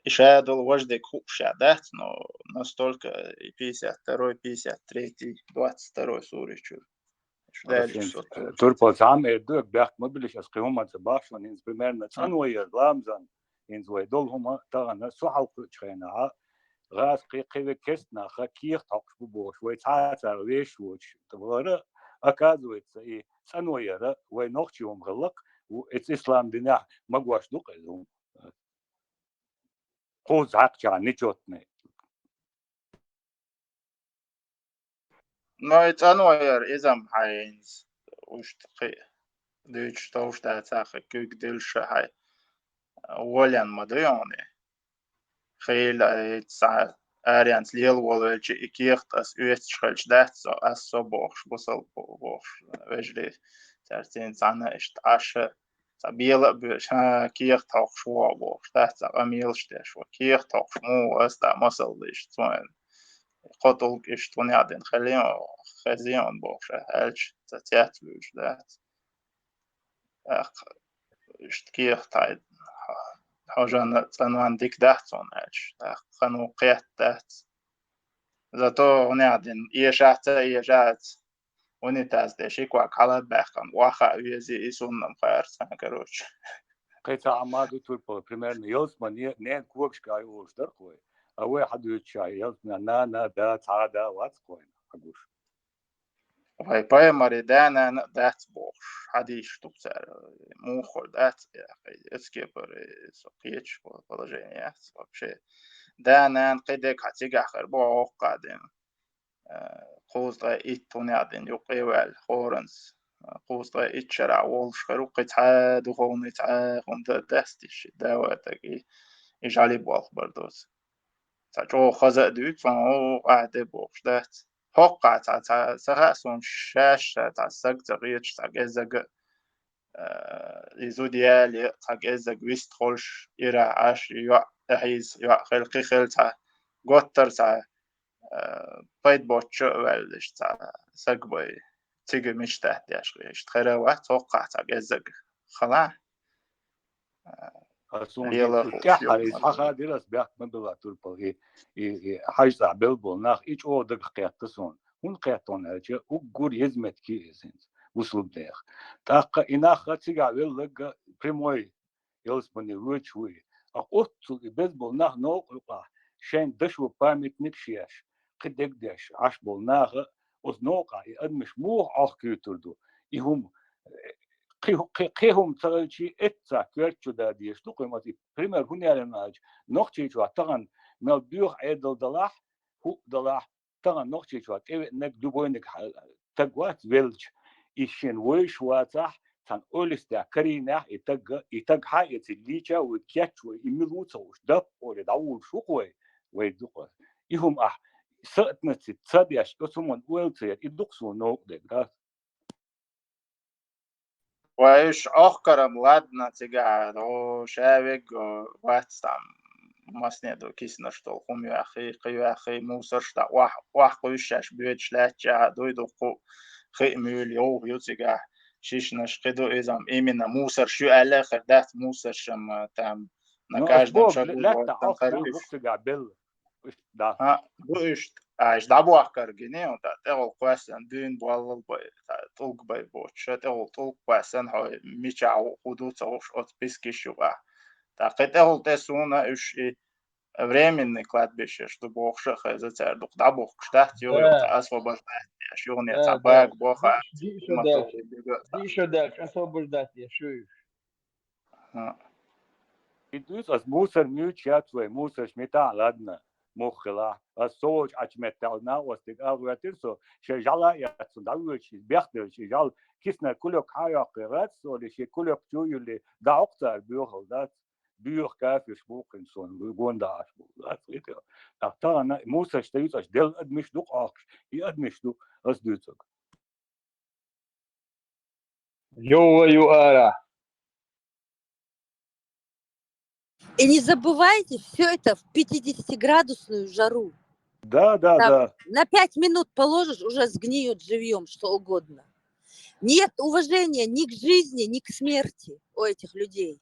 и ша долу важа дерг хууш ша дац, но настолько и пятьдесят второй, пятьдесят третий, двадцать второй сури чуьра. Шу Аса даьллаш хӀинца, со ца Турпал, цхьа ам эр ду, бехк ма билаш, ас кхин хӀуманца бахча, хӀинца примерно цӀано яра ламазан, хӀинца вай долу хӀума тахана со хьалакхуьучу хенахь, гӀазкхий кхин векест наха кехат хьокхуш бу бохуш, вай цхьа а цара вешаш воцуш вара, оказывается, и цӀано яра вай нохчий хӀума хилла-кх, ву-, эцу ислам динехь магош ду-кх иза хӀума. Кхуза хьаькхча нечётный. Но и цӀано яра иза-м хьайна, уьш кхин дуьйцуш товш дацахь, куьг дилша хьай, волен ма ду йоне. Хийла, и цхьа аренца лела волавелча, и кехат ас оьцуш хилча дац со, ас со бохуш, бусал бохуш, вежарий, цаьрца цхьаьна иштта Ӏаш, цхьа бела а боьш, хӀа, кехат хьокхуш ву бохуш, дац цхьа къамелаш деш ву. Кехат хьокхуш муха ас дӀа масал деш, цуьнан кхо тӀулг иштта хӀун яхь дина хилла, хезий хьуна бохуш, аьлча, цхьа цец вуьйш дац. ТӀаккха иштта кехат хьай, хьожан цӀанван дика дац хьуна аьлча, тӀаккха ханна кхетта дац. Зато хӀун яхь дина, эшахь а ца эшахь а, унитаз тӀе ши ког хьала а баьккхина, охьа а вези, и сунна-м хаьара цхьаьна, короче. Кхин цхьа Ӏамма ду, Турпал, примерно ялсамане ненан когашка йолуш дара-кх вай. А вай хьан дуьйцуш, ялсамане нана, да, цхьа а да вац-кх вайна, хьан гуш? Вай пайхамаран да-нана а дац бохуш, хьадисаш ду-кх цара, муха хир дац, эцу кепара со кхеташ положение яц вообще. Да-нана кхидерг хьан цигахь хир бу хӀокху а дина. Э, кхузткъе итт хӀун яхь дина юккъе а ваьлла, хӀоранца, э, кхузткъе итт шарахь волуш хир ву, кхин цхьа а духовный цхьа а хӀума дан а дац, иштта да ватаг и, и жӀали болх бар доцу. Цхьа чӀогӀа хаза а дуьйцу, цунах гӀо а де бохуш дац. ХӀокхахь цхьа, цхьа, ца хаьа суна, шаьш ша цхьа саг ца хеташ, цхьа кӀеззиг а, э, и зуда яле, цхьа кӀеззиг вист хулаш, ира Ӏаш, йоӀ тӀехьийза, йоӀ хила, кхин хила цхьа готтар цхьа, э, пайда боццаш а ваьлла, иштта цхьа саг бай, цига мечтать деш, иштта хера вац, цхьаккха цхьа кӀеззиг хала. Ас цунна лела хууш тӀеххьара йоах иза хьаха дира, ас бехк ма билла турпал, и, и, и хьажцӀа белла болу нах, и чӀогӀа дагах кхетта суна. ХӀунда кхетта аьлча, уггар еза меттиг я иза хӀинца, бусулба нехан. ТӀаккха и нах цигахь велларг прямой ялсамане воьдуш ву и. Ткъа оццул и беза болу нах новкъа юкъахь, шайн дашо памятник еш, кхин дегдеш Ӏаш болу наха, оцу новкъахь и адамаш муха Ӏохкуьйтур ду? И хӀума, кхин, кхин, кхин хӀума ца хилча, эццахь коьрта чу дан дезаш ду-кх вай. Ма и пример хӀунда ялийна аьлча, Нохчийчохь тахана мел боьха Ӏедал далахь, хӀуъа далахь, тахана Нохчийчохь тӀевеанарг, дӀавоьдуьйтинарг хьа-, стаг вац веллачу. И шена вевзаш вацахь, цхьана ойластехь, карийнехь и стаг, и стаг хьа а эций, лийча а вуьйту, кечвой, и мила ву ца хууш, дап олий дӀавуллуш ву-кх вай, вай ду-кх. И хӀума ахь саатанца ца деш, оцу хӀуманна ойла ца яр, и ду-кх суна новкъа дерг, да? Вай уьш Ӏохкур-м, ладно, цигахь, о, ша вега вац там, масане ду киснаш долу хӀума йоьхий, кхин йоьхий, мусарш дӀа охь-, охьакхуьйсуш шаьш боьдуш лаьттачохь а дуй дуккха а, хи а, муьйлу йовха ю цигахь, шишанаш кхин ду иза-м, именно мусарш ю аьлла а хир дац, мусарш-м, там, на Ну, ас каждом боху, шагу лаьтта жовттан охьакхуьйсуш хир ю. Цигахь белла. Иштта, да. А, ду иштта. А, иштта дӀабохкар гиний, тӀаккха тӀехула кхоьссина дуьйна боллал бай, тӀулг бай боцуш, тӀехула тӀулг кхоьссина, хьо мичахь ву, хӀун ду ца хууш, оцу спискаш юкъахь. ТӀаккха кхин тӀехула тӀе суна уьш и временный кладбищеш ду бохуш а хеза цара, дукха дӀабохкуш дац, юха-юха Да. Цхьа освобождать деш, юхане Да, цхьа да. Бага боху, Диъ, диъ шо даьлча, диъ шо даьлча, освобождать деш ю уьш. ХӀаъ. И дуьйцу ас мусар муьйцуш яц вай, мусарш митахь а, ладно, муха хилахь. Ас со волчу Ӏачу меттехь накъостиг ала гӀоьртира со, шайн жӀаьла а эцна дӀавоьдуш, бехделча, и жӀаьла киснара кулек хьа а йоккхий, гӀац со олий, шен кулек чу а юьллий, дӀахьокху цара, боьхалла дац. Боьха кафирш бу-кх суна, гонда Ӏаш бу, дац хӀета. ТӀаккха тахана мусарш тӀе юьцуш делла адамаш ду-кх Ӏохкуш, и адамаш ду ас дуьйцург. Йовла ю ара. И не забывайте, все это в пятидесятиградусную жару. Да, да, Там да. На пять минут положишь, уже сгниют живьем, что угодно. Нет уважения ни к жизни, ни к смерти у этих людей.